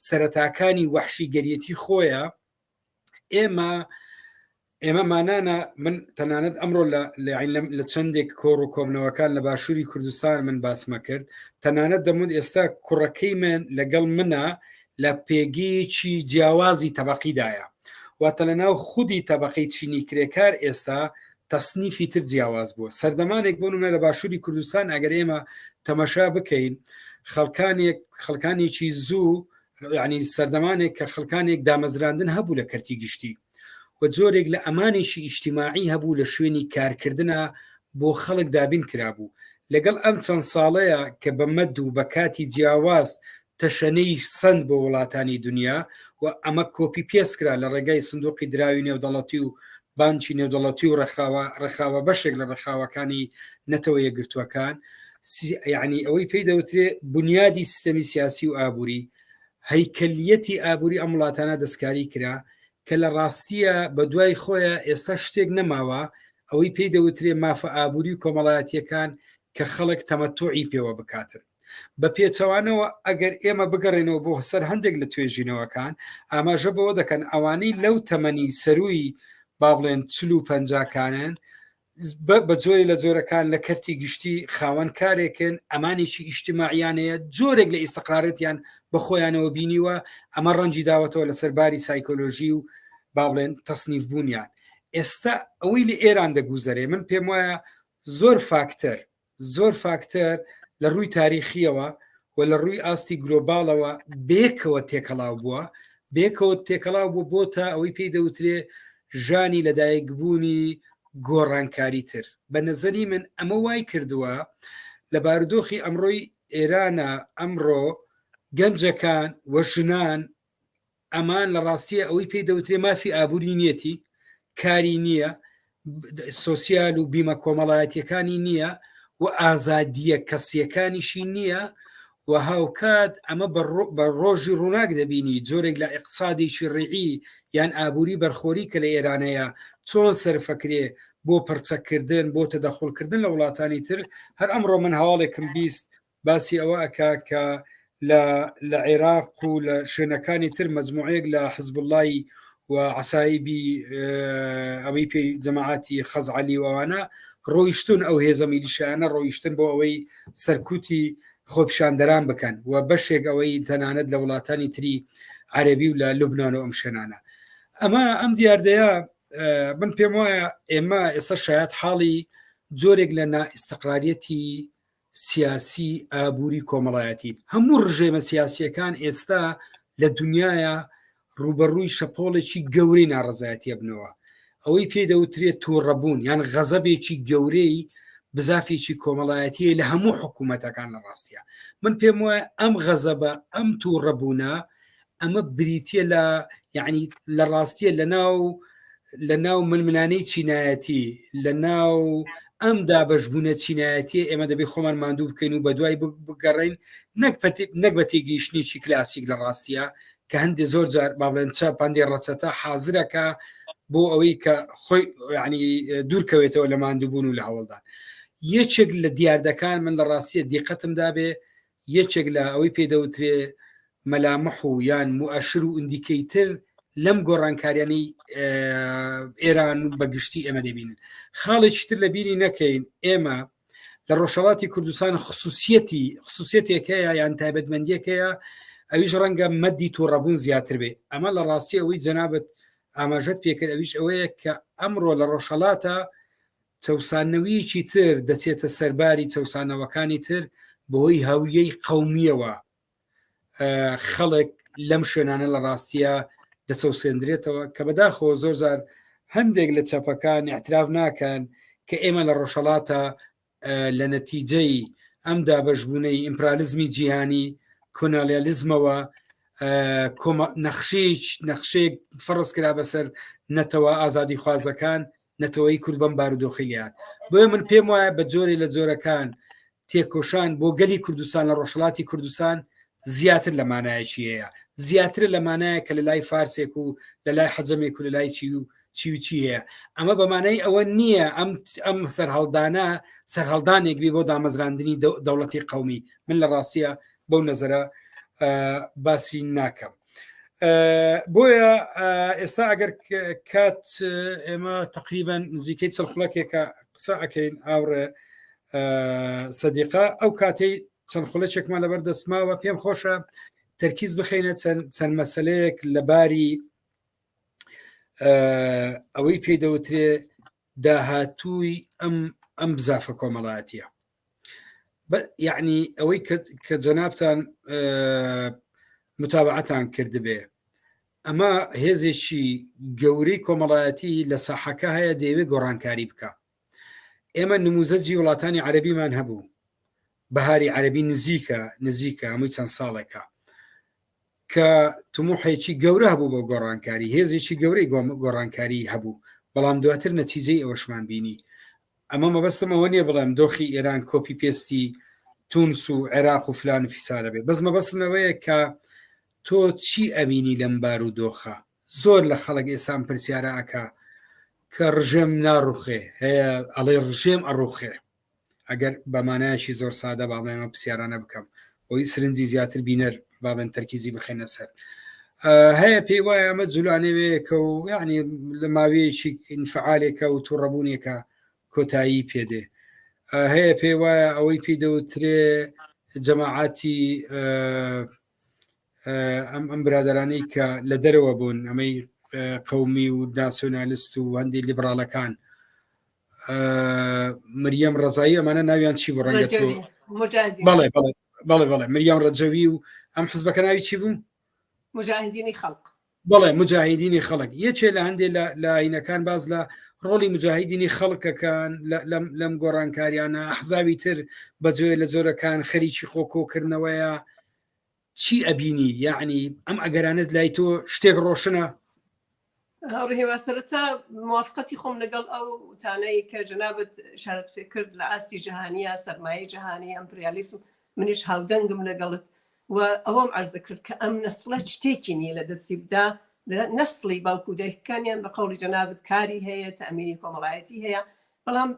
سەرەتاکانی وەحشیگەریەتی خۆیە، ئێمە ئێمە مانانە من تەنانەت ئەمڕۆ لە لە چەندێک کۆڕ و کۆبنەوەکان لە باشووری کوردستان من باسمە کرد تەنانەت دەموت ئێستا کوڕەکەی من لەگەڵ منە لە پێگەیەکی جیاوازی تەبقیدایە واتە لە ناو خودی تەبقەی چینی کرێکار ئێستا تەسنیفی تر جیاواز بووە سەردەمانێک بۆ نمونە لە باشووری کوردستان ئەگەر ئێمە تەمەشا بکەین خەڵکانێک خەڵکانێکی زوو یعنی سەردەمانێک کە خەڵکانێک دامەزراندن هەبوو لە کەرتی گشتی و جۆرێک لە ئەمانێکی ئیجتیماعی هەبوو لە شوێنی کارکردنا بۆ خەڵک دابین کرابوو لەگەڵ ئەم چەند ساڵەیە کە بە مەد و بە کاتی جیاواز تەشەنەی سند بۆ وڵاتانی دنیا و ئەمە کۆپی پێسکرا لە ڕێگای سندوقی دراوی نێودەڵەتی و بانکی نێودەڵەتی و ڕێکخراوە ڕێکخراوە بەشێک لە ڕێکخراوەکانی نەتەوە یەکگرتووەکان یعنی ئەوەی پێی دەوترێ بنیادی سیستەمی سیاسی و ئابووری هەیکەلیەتی ئابووری ئەم وڵاتانە دەستکاری کرا کە لە ڕاستیە بە دوای خۆیە ئێستا شتێک نەماوە ئەوەی پێی دەوترێ مافە ئابووری و کۆمەڵایەتیەکان کە خەڵک تەمەتوعی پێوە بکاتن. بە پێچەوانەوە ئەگەر ئێمە بگەڕێنەوە بۆ سەر هەندێک لە توێژینەوەکان ئاماژە بەوە دەکەن ئەوانەی لەو تەمەنی سەروی با بڵێن چل و پەنجاکانن بە جۆری لە جۆرەکان لە کەرتی گشتی خاوەن کارێکن ئەمانێکی ئیجتماعیانەیە جۆرێک لە ئیستقرارەتیان بە خۆیانەوە بینیوە ئەمە ڕەنجی داوەتەوە لەسەر باری سایکۆلۆژی و با بڵێن تەسنیف بوونیان ئێستا ئەوەی لە ئێران دەگوزەرێ من پێم وایە زۆر فاکتەر زۆر فاکتەر لە ڕووی تاریخیەوە و لە ڕووی ئاستی گلۆباڵەوە بێکەوە تێکەڵاو بووە بێکەوە تێکەڵاو بوو بۆ تا ئەوەی پێی دەوترێ ژانی لەدایکبوونی گۆڕانکاری تر بە نەزەری من ئەمە وای کردووە لە بارودۆخی ئەمڕۆی ئێرانە ئەمڕۆ گەنجەکان و ژنان ئەمان لە ڕاستیە ئەوەی پێی دەوترێ مافی ئابووری نیەتی کاری نییە سۆسیال و بیمە کۆمەڵایەتیەکانی نییە و ئازادیە کەسیەکانیشی نییە و هاوکات ئەمە بە ڕۆژی ڕووناک دەبینی جۆرێک لە ئیقتسادێکی ڕیعی یان ئابووری بەرخۆری کە لە ئێرانەیە چۆن سەرفەکرێ بۆ پرچەکردن بۆ تەدەخڵکردن لە وڵاتانی تر هەر ئەمڕۆ من هەواڵێکم 20 باسی ئەوە ئەکا کە لە لە عێراق و لە شوێنەکانی تر مەجموعەیەک لە حزبوڵای و عسایبی ئەوەی پێی جەماعاتی خەزعەلی و ئەوانە ڕۆیشتون ئەو هێزە میلیشیانە ڕۆیشتن بۆ ئەوەی سەرکوتی خۆپیشاندەران بکەن و بەشێک ئەوەی تەنانەت لە وڵاتانی تری عەربی و لە لوبناان و ئەم شوێنانە ئەمە ئەم دیاردەیە من پێم وایە ئێمە ئێستا شایەت حاڵی جۆرێک لە نائیستقراریەتی سیاسی ئابووری کۆمەڵایەتی هەموو ڕژێمە سیاسیەکان ئێستا لە دنیاە ڕوبەڕووی شەپۆڵێکی گەورەی ناڕزایەتیە بنەوە ئەوەی پێی دەوترێت تووڕەبوون یان غەزەبێکی گەورەی بزافێکی کۆمەڵایەتیە لە هەموو حکوومەتەکان لە ڕاستە من پێم وایە ئەم غەزەبە ئەم تووڕەبوونە ئەمە بریتە لە یعنی لە ڕاستیە لە ناو لە ناو ململانێی چینایەتی لە ناو ئەم دابەشبوونە چینایەتیە ئێمە دەبێت خۆمان ماندوو بکەین و بەدوای بگەڕین نەک نەک بە تێگەیشتنێکی کلاسیک لە ڕاستیە کە هەندێک زۆر جار با بڵێن چەپ هەندێ ڕەچەتە حازرەکە بۆ ئەوەی کە خۆی ینی دوورکەوێتەوە لە ماندووبوون و لە هەوڵدان یەکێک لە دیاردەکان من لە ڕاستیە دیقەتم دابێ یەکێک لە ئەوەی پێی دەوترێ مەلامح و یان موئەشر و indicator لەم گۆڕانکاریانەی ئێران بە گشتی ئێمە دەبینن خاڵێکی تر لە بیری نەکەین ئێمە لە ڕۆژهڵاتی کوردستان خصوصیەتی خصوصیەتێک هەیە یان تایبەتمەندیەک هەیە ئەویش ڕەنگە مەدی تووڕەبوون زیاتر بێ ئەمە لە ڕاستی ئەوەی جەنابەت ئاماژەت پێکرد ئەویش ئەوەیە کە ئەمڕۆ لە ڕۆژهڵاتە چەوسانەویەکی تر دەچێتە سەرباری چەوسانەوەکانی تر بەهۆی هەویەی قەومیەوە خەڵک لەم شوێنانە لە ڕاستیە دەچەوسێندرێتەوە کە بەداخەوە زۆر زار هەندێک لە چەپەکان اعتراف ناکەن کە ئێمە لە ڕۆژهڵاتە لە نەتیجەی ئەم دابەشبوونەی ئیمپرالیزمی جیهانی کۆنالیالیزمەوە نەخشەیەک نەخشەیەک فەرز کرا بەسەر نەتەوە ئازادی خوازەکان نەتەوەی کورد بەم بارودۆخی لات بۆیە من پێم وایە بە جۆرێ لە جۆرەکان تێکۆشان بۆ گەلی کوردستان لە ڕۆژهڵاتی کوردستان زیاتر لە مانایەکی هەیە زیاتر لە مانایە کە لە لای فارسێک و لە لای حەجەمێک و لە لای چی و چی و چی هەیە ئەمە بەمانای ئەوە نییە ئەم ئەم سەرهەڵدانە سەرهەڵدانێک بی بۆ دامەزراندنی دەوڵەتی قومی من لە ڕاستیە بەو نەزەرە باسی ناکەم بۆیە ئێستا ئەگەر کات ئێمە تقریبان نزیکەی چڵ خولەکێکە قسە ئەەکەین ئاوڕێ سەدیقە ئەو کاتەی چەند خولەکێکمان لەبەر دەستماوە پێم خۆشە تەرکیز بخینە چەند مەسلەیەک لە باری ئەوەی پێی دەوترێ داهاتووی ئەم ئەم بزافە کۆمەڵایەتیە یعنی ئەوەی کە جەنابتان متابعەتان کردبێ ئەمە هێزێکی گەورەی کۆمەڵایەتی لە ساحەکە هەیە دەیەوێت گۆڕانکاری بکە ئێمە نموزەجی وڵاتانی عەربیمان هەبوو بەهاری عەربی نزیکە نزیکە هەمووی چەند ساڵێکە کە تموحێکی گەورە هەبوو بۆ گۆڕانکاری هێزێکی گەورەی گۆڕانکاری هەبوو بەڵام دواتر نەتیجەی ئەوەشمان بینی ئەمە مەبەستم ئەوە نییە بڵێم دۆخی ئێران copy paste ی تونس و عێراق و فلان و فیسارە بێ بەس مەبەستم ئەوەیە کە تۆ چی ئەبینی لەم بار و دۆخە زۆر لە خەڵک ئێسان پرسیارە ئەکا کە ڕژێم ناڕوخێ هەیە ئەڵێ ڕژێم ئەڕوخێ ئەگەر بە مانایەکی زۆر سادە با بڵێم ئەم پرسیارانە بکەم بۆی سرنجی زیاتر بینەر با بڵێن تەرکیزی بخەینە سەر هەیە پێی وایە ئەمە جولانەوەیەکە و یعنی لە ماوەیەکی ئینفعالێکە و تووڕەبوونێکە کۆتایی پێدێ هەیە پێی وایە ئەوەی پێی دەوترێ جەماعاتی ئەم ئەم برادرانەی کە لە دەرەوە بوون ئەمەی قومی و ناسیۆنالیست و هەندی لیبراڵەکان مریەم ڕزایی ئەمانە ناویان چی بوو ڕەنگە تۆ بەڵێ بەڵێ بەڵێ بەڵێ مریەم ڕەجەوی و ئەم حزبەکە ناوی چی بوو مجاهدینی خەڵق بەڵێ مجاهدینی خەڵک یەکێ لە هەندێک لە لاینەکان باز لە ڕۆڵی مجاهدینی خەڵکەکان لەم گۆڕانکاریانە ئەحزاوی تر بە جۆێ لە جۆرەکان خەریکی خۆ کۆکردنەوەیە چی ئەبینی یعنی ئەم ئەگەرانت لای تۆ شتێک ڕۆشنە؟ هاوڕێ هیوا سەرەتا موافقەتی خۆم لەگەڵ ئەو وتانەی کە جەنابت ئشارەت پێ کرد لە ئاستی جیهانیە سەرمایەی جیهانی ئەمپریالیسم منیش هاودەنگم لەگەڵت و ئەوەم عەرز دەکرد کە ئەم نەسڵە شتێکی نییە لە دەستی بدا نەسڵی باوک و دایکەکانیان بە قەوڵی جەنابت کاری هەیە تەئمینی کۆمەڵایەتی هەیە بەڵام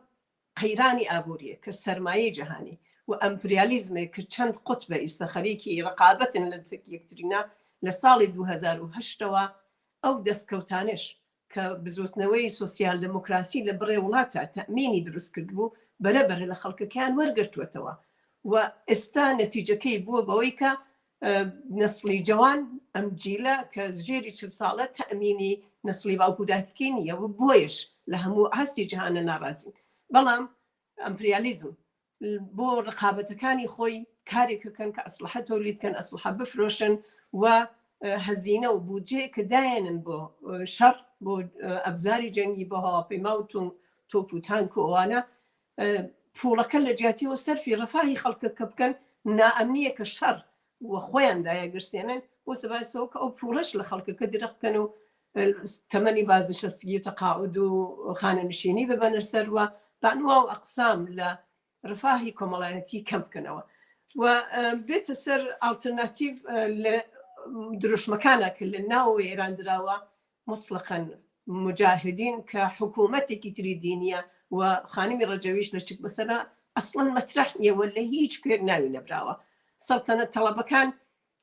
قەیرانی ئابوورییە کە سەرمایەی جەهانی و ئەمپریالیزمێک کە چەند قوتبە ئیستە خەریکی ڕقابەتن لە تەک یەکترینا لە ساڵی 2008 ەوە ئەو دەستکەوتانەش کە بزوتنەوەی سۆسیال دێمۆکراسی لە بڕێ وڵاتە تەئمینی دروست کردبوو بەرە بەرە لە خەڵکەکەیان وەرگرتووەتەوە و ئێستا نەتیجەکەی بووە بەوەی کە نەسڵی جەوان ئەم جیلە کە ژێری چل ساڵە تەئمینی نەسڵی باوک و داکەکەی نییە و بۆیەش لە هەموو ئاستی جیهانە ناڕازین بەڵام ئەمپریالیزم بۆ ڕقابەتەکانی خۆی کارێکەکەن کە ئەسلحە تۆلید کەن ئەسلحە بفرۆشن و هەزینە و بودجەیە کە دایەنن بۆ شەڕ بۆ ئەبزاری جەنگی بۆ هەواپەیما و تۆپ و تانک و ئەوانە پوڵەکە لە جیاتیەوە سەرفی ڕەفاهی خەڵکەکە بکەن نائەمنیە کە شەڕ و خۆیان دایەگرسێنن بۆ سەباسەوە کە ئەو پوڵەش لە خەڵکەکە درەخ بکەن و. تەمەنی بازنشەستگی و تەقاعود و خانەنشینی ببەنە سەر و بەنوا و ئەقسام لە ڕفاهی کۆمەڵایەتی کەم بکەنەوە و بێتە سەر ئاڵترناتیڤ لە دروشمەکانە کە لە ناوەوە ئێران دراوە موتڵەقەن موجاهدین کە حکوومەتێکی تری دینیە و خانمی ڕەجەویش لە شتک بەسەرا ئەسڵەن مەترەح نییە و لە هیچ کوێک ناوی نەبراوە. سەڵتەنەت تەڵەبەکان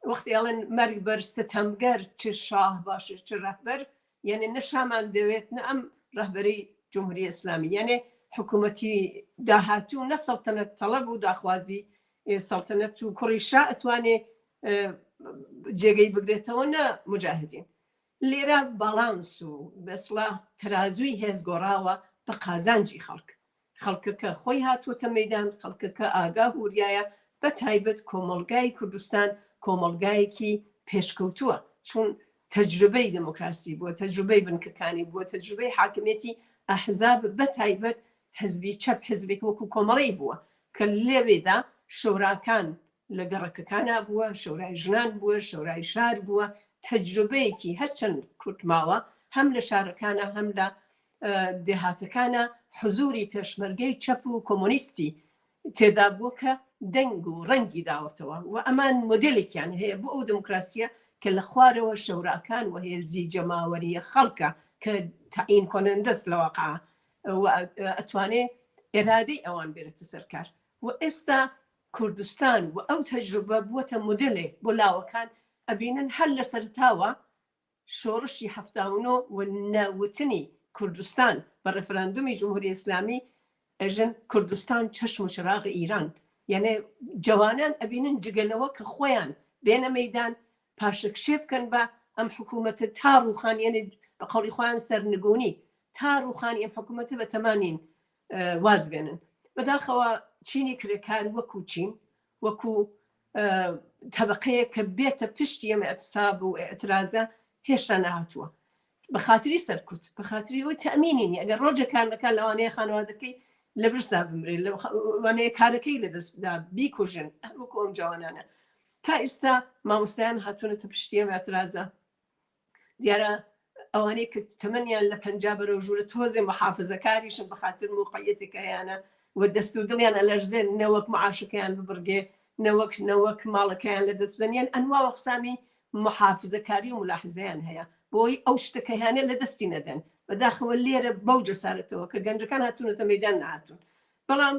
وەختی ئەڵێن مەرگ بەر ستەمگەر چ شاه باشێ چ ڕەهبەر یانێ نە شامان دەوێت نە ئەم ڕەهبەری جمهوری ئیسلامی یانێ حکوومەتی داهاتوو نە سەڵتەنەت تەڵەب و داخوازی سەڵتەنەت و کوڕی شا ئەتوانێ جێگەی بگرێتەوە نە مجاهدین لێرە باڵانس و بەسڵا تەرازووی هێز گۆڕاوە بە قازانجی خەڵک. خەڵکەکە خۆی هاتووەتە مەیدان، خەڵکەکە ئاگا وریایە، بە تایبەت کۆمەڵگای کوردستان کۆمەڵگایەکی پێشکەوتووە، چون تەجروبەی دێموکراسی بووە، تەجروبەی بنکەکانی بووە، تەجروبەی حاکمیەتی ئەحزاب بە تایبەت حزبی چەپ حزبێک وەکوو کۆمەڵەی بووە کە لەوێدا شۆراکان لە گەڕەکەکانا بووە، شەورای ژنان بووە، شەورای شار بووە، تەجروبەیەکی هەرچەند کورت ماوە هەم لە شارەکانا هەم لە دێهاتەکانا حزوری پێشمەرگەی چەپ و کۆمۆنیستی تێدا بووە کە دەنگ و ڕەنگی داوەتەوە و ئەمان مۆدێلێکیان هەیە بۆ ئەو دموکراسیە کە لە خوارەوە شەوراکان و هێزی جەماوەریە خەڵکە کە تەعین کۆنەندەست لە واقع و ئەتوانێ ئێرادەی ئەوان بێرێتە سەر کار و ئێستا کوردستان و ئەو تەجروبە بووەتە مۆدێلێ بۆ لاوەکان ئەبینن هەر لە سەرەتاوە شۆڕشی 79 و نەوتنی کوردستان بە ڕێفراندومی جمهوری ئیسلامی ئەژن کوردستان چەشم و چراغ ئیران یعنی جوانان ئەبینن جگە لەوە کە خۆیان بێنە مەیدان پاشەکشێ بکەن بە ئەم حکوومەتە تا ڕوخان یعنی بە قەوڵی خۆیان سەرنگونی تا ڕوخانی ئەم حکوومەتە بە تەمانین واز بێنن بەداخەوە چینی کرێکار وەکو چین وەکو تەبقەیە کە بێتە پشتی ئەم اعتصاب و اعترازە هێشتا نەهاتووە بە خاتری سەرکوت بە خاتری ئەوەی تەمینی نیە ئەگەر ڕۆژە کار نەکات لەوانەیە خانەوادەکەی لە برسا بمرێت لەوانەیە کارەکەی لە دەست بدا بیکوژن وەکو ئەم جوانانە تا ئێستا مامۆستایان هاتوونەتە پشتی ئەم اعترازە دیارە ئەوانەی کە تەمەنیان لە پەنجا بەرەو ژوورە تۆزێ محافزەکاریشن بە خاتر موقعیەتێک هەیانە و دەست و دڵیان ئەلەرزێن نەوەک معاشەکەیان ببڕگێ نەوەک نەوەک ماڵەکەیان لە دەست بدەن یان ئەنوا وەقسامی محافزەکاری و ملاحزەیان هەیە بۆی ئەو شتەکە هەیانە لە دەستی نەدەن بەداخەوە لێرە بەو جەسارەتەوە کە گەنجەکان هاتوونەتە مەیدان نەهاتوون بەڵام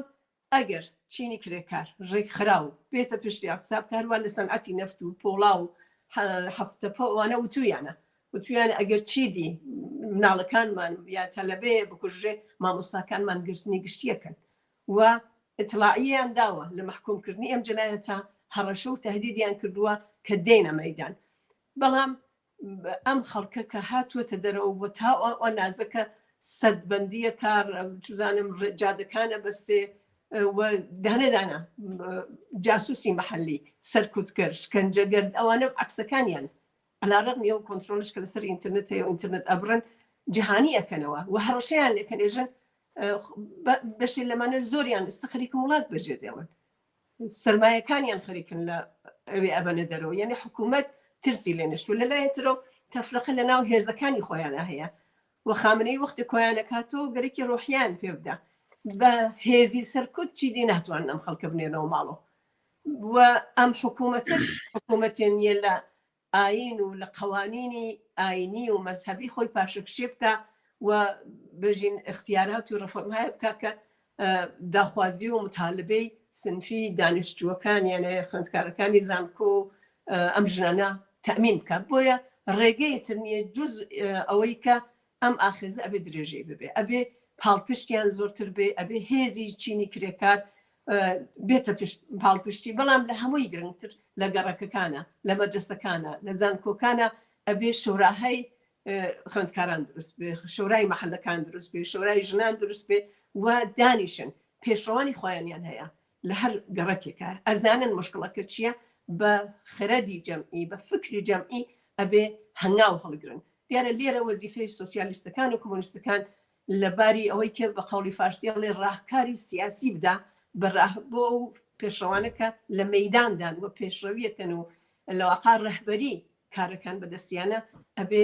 ئەگەر چینی کرێکار ڕێکخراو بێتە پشتی اعتصاب کە هەروا لە سەنعەتی نەفت و پۆڵا و هەفتەپە ئەوانە وتویانە وتویانە ئەگەر چیدی مناڵەکانمان یا تەلەبەیە بکوژرێ مامۆستاکانمان گرتنی گشتیەکەن و ئیتڵاعیان داوە لە مەحکومکردنی ئەم جەنایەتە هەڕەشە و تهدیدیان کردووە کە دێنە مەیدان بەڵام ئەم خەڵکە کە هاتووەتە دەرەوە بۆ تا ئەو نازەکە سەدبندیە کار چزانم جادەکانە بەستێ و دانە دانە جاسوسی محلی سەرکوتکەر شکنجەگەرد ئەوانە عکسەکانیان علا ڕقمی ئەو کۆنتترۆلش کە لەسەر ئینتەرنێت هەیە و ئینتەرنێت ئەبرن جیهانی ئەەکەنەوە و هەڕەشەیان لەکەنێژن بەشێ لەمانە زۆریان ئێستا خەریکم وڵات بەجێ دێڵن سەرمایەکانیان خەریکن لە ئەوێ ئەبەنە دەرەوە یعنی حکوومەت ترسی لێ نشتوە لە لایەن ترەوە تەفرەقە لە ناو هێزەکانی خۆیانە هەیە و خامنەی وەختی کۆیانەکاتەوە گەرەکی ڕۆحیان پێ بدا بە هێزی سەرکوت چیدی ناتوانن ئەم خەڵکە بنێنەوە ماڵەوە و ئەم حکوومەتەش حکوومەتێ نییە لە ئایین و لە قەوانینی ئایینی و مەزهەبی خۆی پاشەکشێ بکا و بژین ئیختیارات و ڕفۆرمهایە بکا کە داخوازی و متالبەی سنفی دانیشتووەکان یانێ خوێندکارەکانی زانکۆ و ئەم ژنانە تەمین بکە بۆیە ڕێگەی تر نییە جز ئەوەی کە ئەم ئاخێزە ئەبێ درێژەی ببێ ئەبێ پاڵپشتیان زۆرتر بێ ئەبێ هێزی چینی کرێکار بێتە پاڵپشتی بەڵام لە هەمووی گرنگتر لە گەڕەکەکانە لە مەدرسەکانە لە زانکۆکانە ئەبێ شۆراهای خوێندکاران دروست بێ شۆرای محلەکان دروست بێ شۆرای ژنان دروست بێ و دانیشن پێشڕەوانی خۆیانیان هەیە لە هەر گەڕەکێکە ئەزانن مشکڵەکە چییە بە خرەدی جەمعی بە فکری جەمعی ئەبێ هەنگاو هەڵگرن دیارە لێرە وەزیفەی سۆسیالیستەکان و کۆمۆنیستەکان لە باری ئەوەی کە بە قەوڵی فارسی ئەڵێ ڕاهکاری سیاسی بدا بە ڕاه بۆ ئەو پێشڕەوانە کە لە مەیداندان و پێشڕەویەکەن و لە واقع ڕەهبەری. کارەکان بەدەستیانە ئەبێ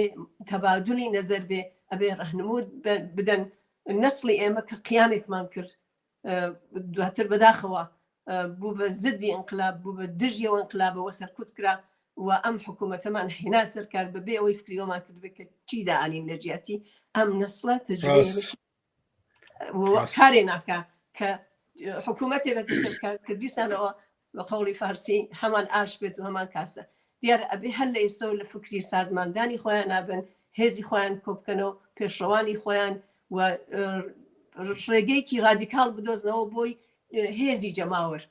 تەبادلی نەزەر بێ ئەبێ ڕەهنمود بدەن نەسڵی ئێمە کە قیامێکمان کرد دواتر بەداخەوە بوو بە زدی ئینقلاب بوو بە دژی ئەو ئینقلابەوە سەرکوت کرا و ئەم حکوومەتەمان هێنا سەرکار بەبێ ئەوەی فکریەوەمان کردبێت کە چی دائەنین لە جیاتی ئەم نەسڵە تەجروبەی کارێ ناکا کە حکوومەتێ بێتە سەرکار کە دیسانەوە بە قەوڵی فارسی هەمان ئاش بێت و هەمان کاسە دیارە ئەبێ هەر لە ئێستەوە لە فکری سازماندانی خۆیان نابن هێزی خۆیان کۆبکەنەوە پێشڕەوانی خۆیان و ڕێگەیەکی ڕادیکاڵ بدۆزنەوە بۆی هێزی جەماوەر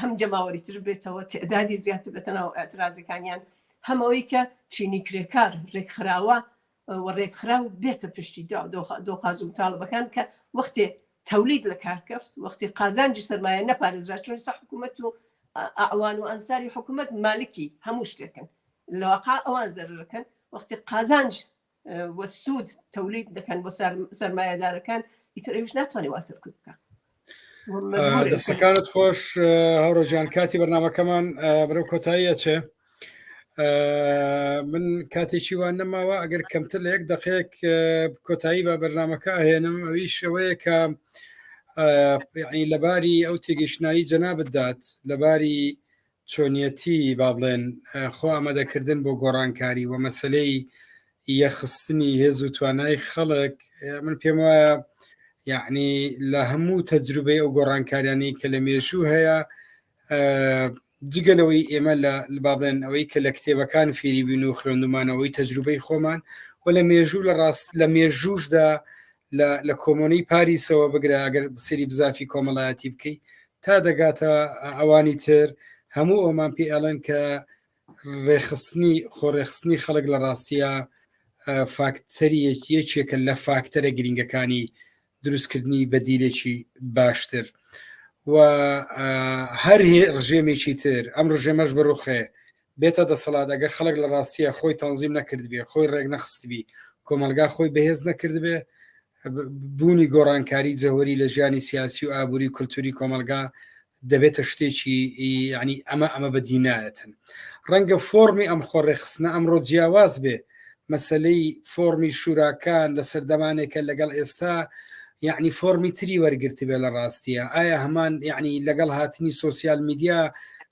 هەم جەماوەری تر بێتەوە تعدادی زیاتر بێتە ناو ئاعترازەکانیان هەمەوەی کە چینی کرێکار ڕێکخراوە و ڕێکخراو بێتە پشتی دۆخاز و متاڵبەکان کە وەختێ تەولید لە کار کەفت وەختی قازانجی سەرمایە نەپارێزرا چون سە حکوومەت و ئەوان و ئەنساری حکوومەت مالکی هەموو شتێکن لەواقع ئەوان زەرەکەن وەختی قازانج و سوود تەولید دەکەن بۆ سەرمایەدارەکان ئیتر ئەویش ناتوانێت وا سەرکوت بکە دەستەکانت خۆش هاوڕۆژیان کاتی بەرنمەکەمان بەرەو کۆتایی ئەچێ من کاتێکی وان نەماوە ئەگەر کەمتر لە یەک دقێک کۆتایی بە بەرنمەکە ئەهێنم ئەویش ئەوەیە کە لەباری ئەو تێگەیشتنایی جەنابت دات لەباری چۆنیەتی با بڵێن خۆ ئامادەکردن بۆ گۆڕانکاری و مەسلەی یەخستنی هێز و توانای خەڵک من پێم وایە یعنی لە هەموو تەجروبەی ئەو گۆڕانکاریانی کە لە مێژوو هەیە جگە لەوەی ئێمە لە با بڵێن ئەوەی کە لە کتێبەکان فێری بین و خوێندومانەوەی تەجروبەی خۆمان و لە مێژوو لە ڕاست لە مێژووشدا لە کۆمۆنەی پاریسەوە بگرە ئەگەر سری بزافی کۆمەڵایەتی بکەیت تا دەگاتە ئەوانی تر هەموو ئەومان پێ ئەڵێن کە ڕێخستنی خۆڕێخستنی خەڵک لە ڕاستیە فاکتەری یەکێکە لە فاکتەرە گرنگەکانی دروستکردنی بەدیلێکی باشتر و هەر ڕژێمێکی تر ئەم ڕژێمەش بڕوخێ بێتە دەسەڵات ئەگەر خەڵک لە ڕاستیە خۆی تەنزیم نەکردبێ خۆی ڕێک نەخستبی کۆمەلگا خۆی بەهێز نەکردبێ بوونی گۆڕانکاری جەوەری لە ژیانی سیاسی و ئابووری کولتوری کۆمەلگا دەبێتە شتێکی ینی ئەمە ئەمە بەدی نایەتن ڕەنگە فۆرمی ئەم خۆڕێخستنە ئەمڕۆ جیاواز بێ مەسلەی فۆرمی شوراکان لە سەردەمانێکە لەگەڵ ئێستا یعنی فۆرمی تری وەرگرتبێ لە ڕاستیە ئایا هەمان یعنی لەگەڵ هاتنی سۆسیال میدیا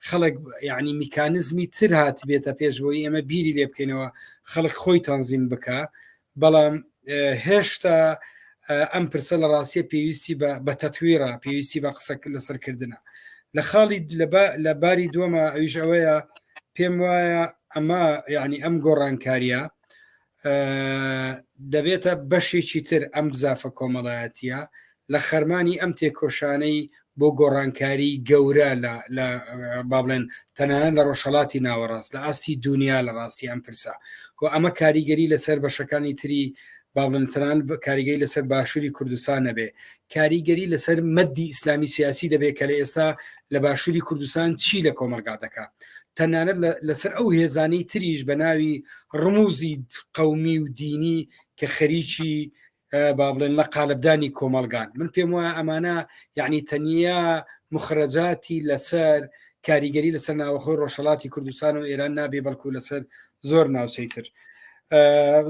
خەڵک یعنی میکانزمی تر هاتبێتە پێش بۆی ئێمە بیری لێ بکەینەوە خەڵک خۆی تەنزیم بکە بەڵام هێشتا ئەم پرسە لە ڕاستیە پێویستی بە تەتویرە پێویستی بە قسە لەسەرکردنە لە خاڵی لە باری دووەمە ئەویش ئەوەیە پێم وایە ئەمە یعنی ئەم گۆڕانکاریە دەبێتە بەشێکی تر ئەم بزافە کۆمەڵایەتیە لە خەرمانی ئەم تێکۆشانەی بۆ گۆڕانکاری گەورە لە با بڵێن تەنانەت لە ڕۆژهەڵاتی ناوەڕاست لە ئاستی دنیا لە ڕاستی ئەم پرسە و ئەمە کاریگەری لەسەر بەشەکانی تری با بڵێن تەنان کاریگەری لەسەر باشووری کوردستان نەبێ کاریگەری لەسەر مەدی ئیسلامی سیاسی دەبێت کە لە ئێستا لە باشووری کوردستان چی لە کۆمەلگا دەکا تەنانەت لەسەر ئەو هێزانەی تریش بە ناوی ڕموزی قەومی و دینی کە خەریکی با بڵێن لە قالبدانی کۆمەڵگان من پێم وایە ئەمانە یعنی تەنیا مخرەجاتی لەسەر کاریگەری لەسەر ناوەخۆی ڕۆژهڵاتی کوردستان و ئێران نابێ بەڵکو لەسەر زۆر ناوچەی تر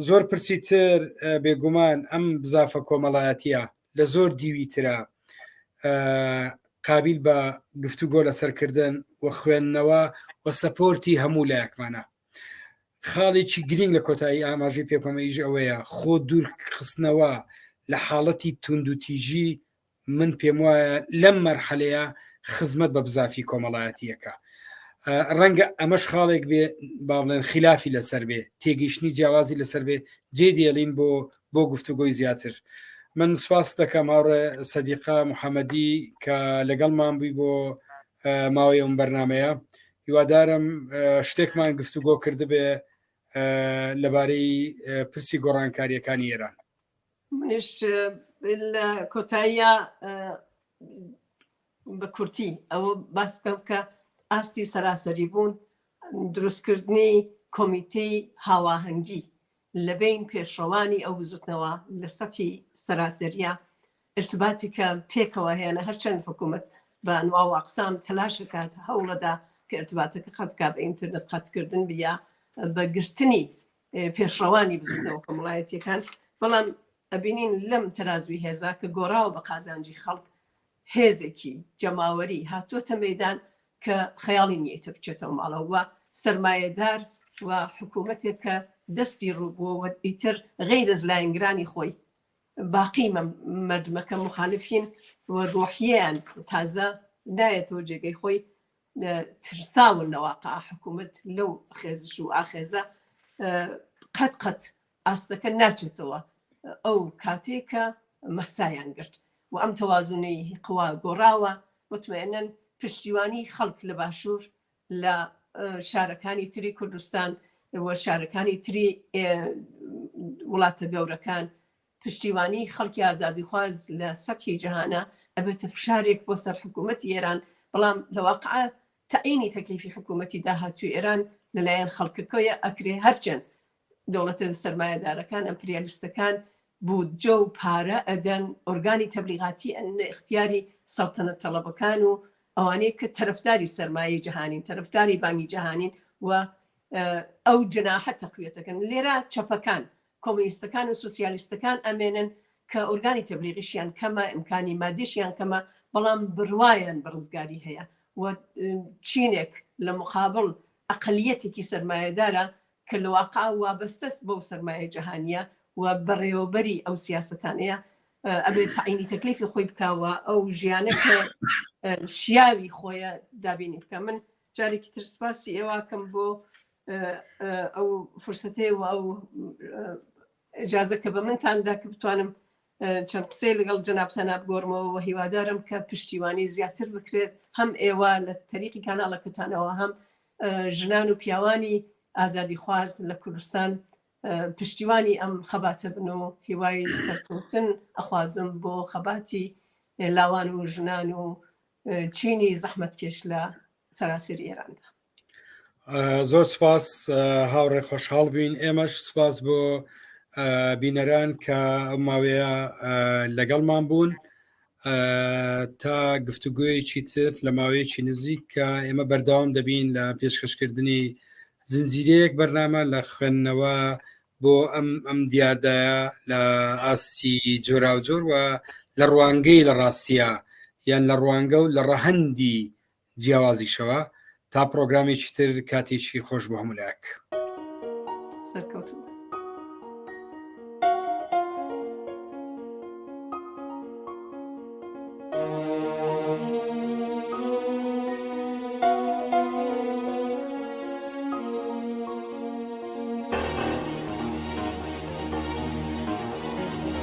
زۆر پرسی تر بێگومان ئەم بزافە کۆمەڵایەتیە لە زۆر دیوی ترە قابیل بە گفتوگۆ لەسەرکردن و خوێندنەوە و سەپۆرتی هەموو لایەکمانە خاڵێکی گرنگ لە کۆتایی ئاماژەی پێ بکەم ئەویش ئەوەیە خۆ دوورخستنەوە لە حاڵەتی توندوتیژی من پێم وایە لەم مەرحەلەیە خزمەت بە بزافی کۆمەڵایەتیەکە ڕەنگە ئەمەش خاڵێک بێ با بڵێن خلافی لەسەر بێ تێگەیشتنی جیاوازی لەسەر بێ جێ دێڵین بۆ بۆ گفتوگۆی زیاتر من سپاس دەکەم هاوڕێ سەدیقە محەممەدی کە لەگەڵمان بووی بۆ ماوەی ئەم بەرنمەیە هیوادارم شتێکمان گفتوگۆ کردبێ لەبارەی پرسی گۆڕانکاریەکانی ئێران. منیش لە کۆتاییە بە کورتی ئەوە باس بکەم کە ئاستی سەراسەری بوون دروستکردنی کۆمیتەی هاواهەنگی لە بەین پێشڕەوانی ئەو بزوتنەوە لە سەتی سەراسەریە ئیرتباتی کە پێکەوە هەیەە هەرچەند حکوومەت بە ئەنوا و ئەقسام تەلاش بکات هەوڵەدا کە ئیرتباتەکە قەت کا بە ئینتەرنێت قەتکردن بیا. بە گرتنی پێشڕەوانی بزوتنەوە کۆمەڵایەتیەکان بەڵام ئەبینین لەم تەرازوی هێزا کە گۆڕاوە بە قازانجی خەڵک هێزێکی جەماوەری هاتووەتە مەدان کە خەیاڵی نییە ئیتر بچێتەوە ماڵەوە و سەرمایەدار و حکوومەتێک کە دەستی ڕووبووەوە ئیتر غەیرەز لایەنگرانی خۆی باقی مەردمەکە مخالفین و ڕۆحیەیان تازە نایەتەوە جێگەی خۆی ترساون لە واقع حکوومەت لەو خێزش و ئاخێزە قەت قەت ئاستەکە ناچێتەوە ئەو کاتێک کە مەسایان گرت و ئەم تەوازنەی قوا گۆڕاوە مطمئنن پشتیوانی خەڵک لە باشوور لە شارەکانی تری کوردستان و شارەکانی تری وڵاتە گەورەکان پشتیوانی خەڵکی ئازادیخواز لە سەتحی جیهانە ئەبێتە فشارێک بۆ سەر حکوومەتی ئێران بەڵام لە واقع تەعینی تەکلیفی حکوومەتی داهاتوی ئێران لەلایەن خەڵکەکەیە ئەکرێ هەرچەند دەوڵەتە سەرمایەدارەکان ئەمپریالیستەکان بودجە و پارە ئەدەن ئۆرگانی تەبلیغاتی ئەننە ئیختیاری سەڵتەنەت تەڵەبەکان و ئەوانەی کە تەرەفداری سەرمایەی جەهانین تەرەفداری بانگی جەهانین و ئەو جناحە تەقویەتەکەن لێرە چەپەکان کۆمۆنیستەکان و سوسیالیستەکان ئەمێنن کە ئۆرگانی تەبلیغیشیان کەمە ئیمکانی مادیشیان کەمە بەڵام بڕوایان بە ڕزگاری هەیە و چینێک لە مقابڵ ئەقلیەتێکی سەرمایەدارە کە لە واقع وابەستەس بەو سەرمایە جەهانیە و بەڕێوەبەری ئەو سیاسەتانەیە ئەبێت تەعینی تەکلیفی خۆی بکاوە ئەو ژیانە کە شیاوی خۆیە دابینی بکە من جارێکی تر سپاسی ئێواکەم بۆ ئەو فرسەتەیە و ئەو ئجازە کە بە منتان دا کە بتوانم چەند قسەی لەگەڵ جەنابتانا بگۆڕمەوە و هیوادارم کە پشتیوانی زیاتر بکرێت هەم ئێوە لە تەریقی کاناڵەکەتانەوە هەم ژنان و پیاوانی ئازادیخواز لە کوردستان پشتیوانی ئەم خەباتە بن و هیوای سەرکەوتن ئەخوازم بۆ خەباتی لاوان و ژنان و چینی زەحمەتکێش لە سەراسەری ئێراندا. زۆر سپاس هاوڕێ خۆشحاڵ بووین ئێمەش سپاس بۆ بینەران کە ئەو ماوەیە لەگەڵمان بوون تا گفتوگویەکی تر لە ماوەیەکی نزیک کە ئێمە بەردەوام دەبین لە پێشکەشکردنی زنجیرەیەک بەرنامە لە خوێندنەوە بۆ ئەم ئەم دیاردایە لە ئاستی جۆراوجۆر و لە ڕوانگەی لە ڕاستیە یان لە ڕوانگە و لە ڕەهەندی جیاوازیشەوە تا پرۆگرامێکی تر کاتێکی خۆش بۆ هەموو لایەک. سەرکەوتوو.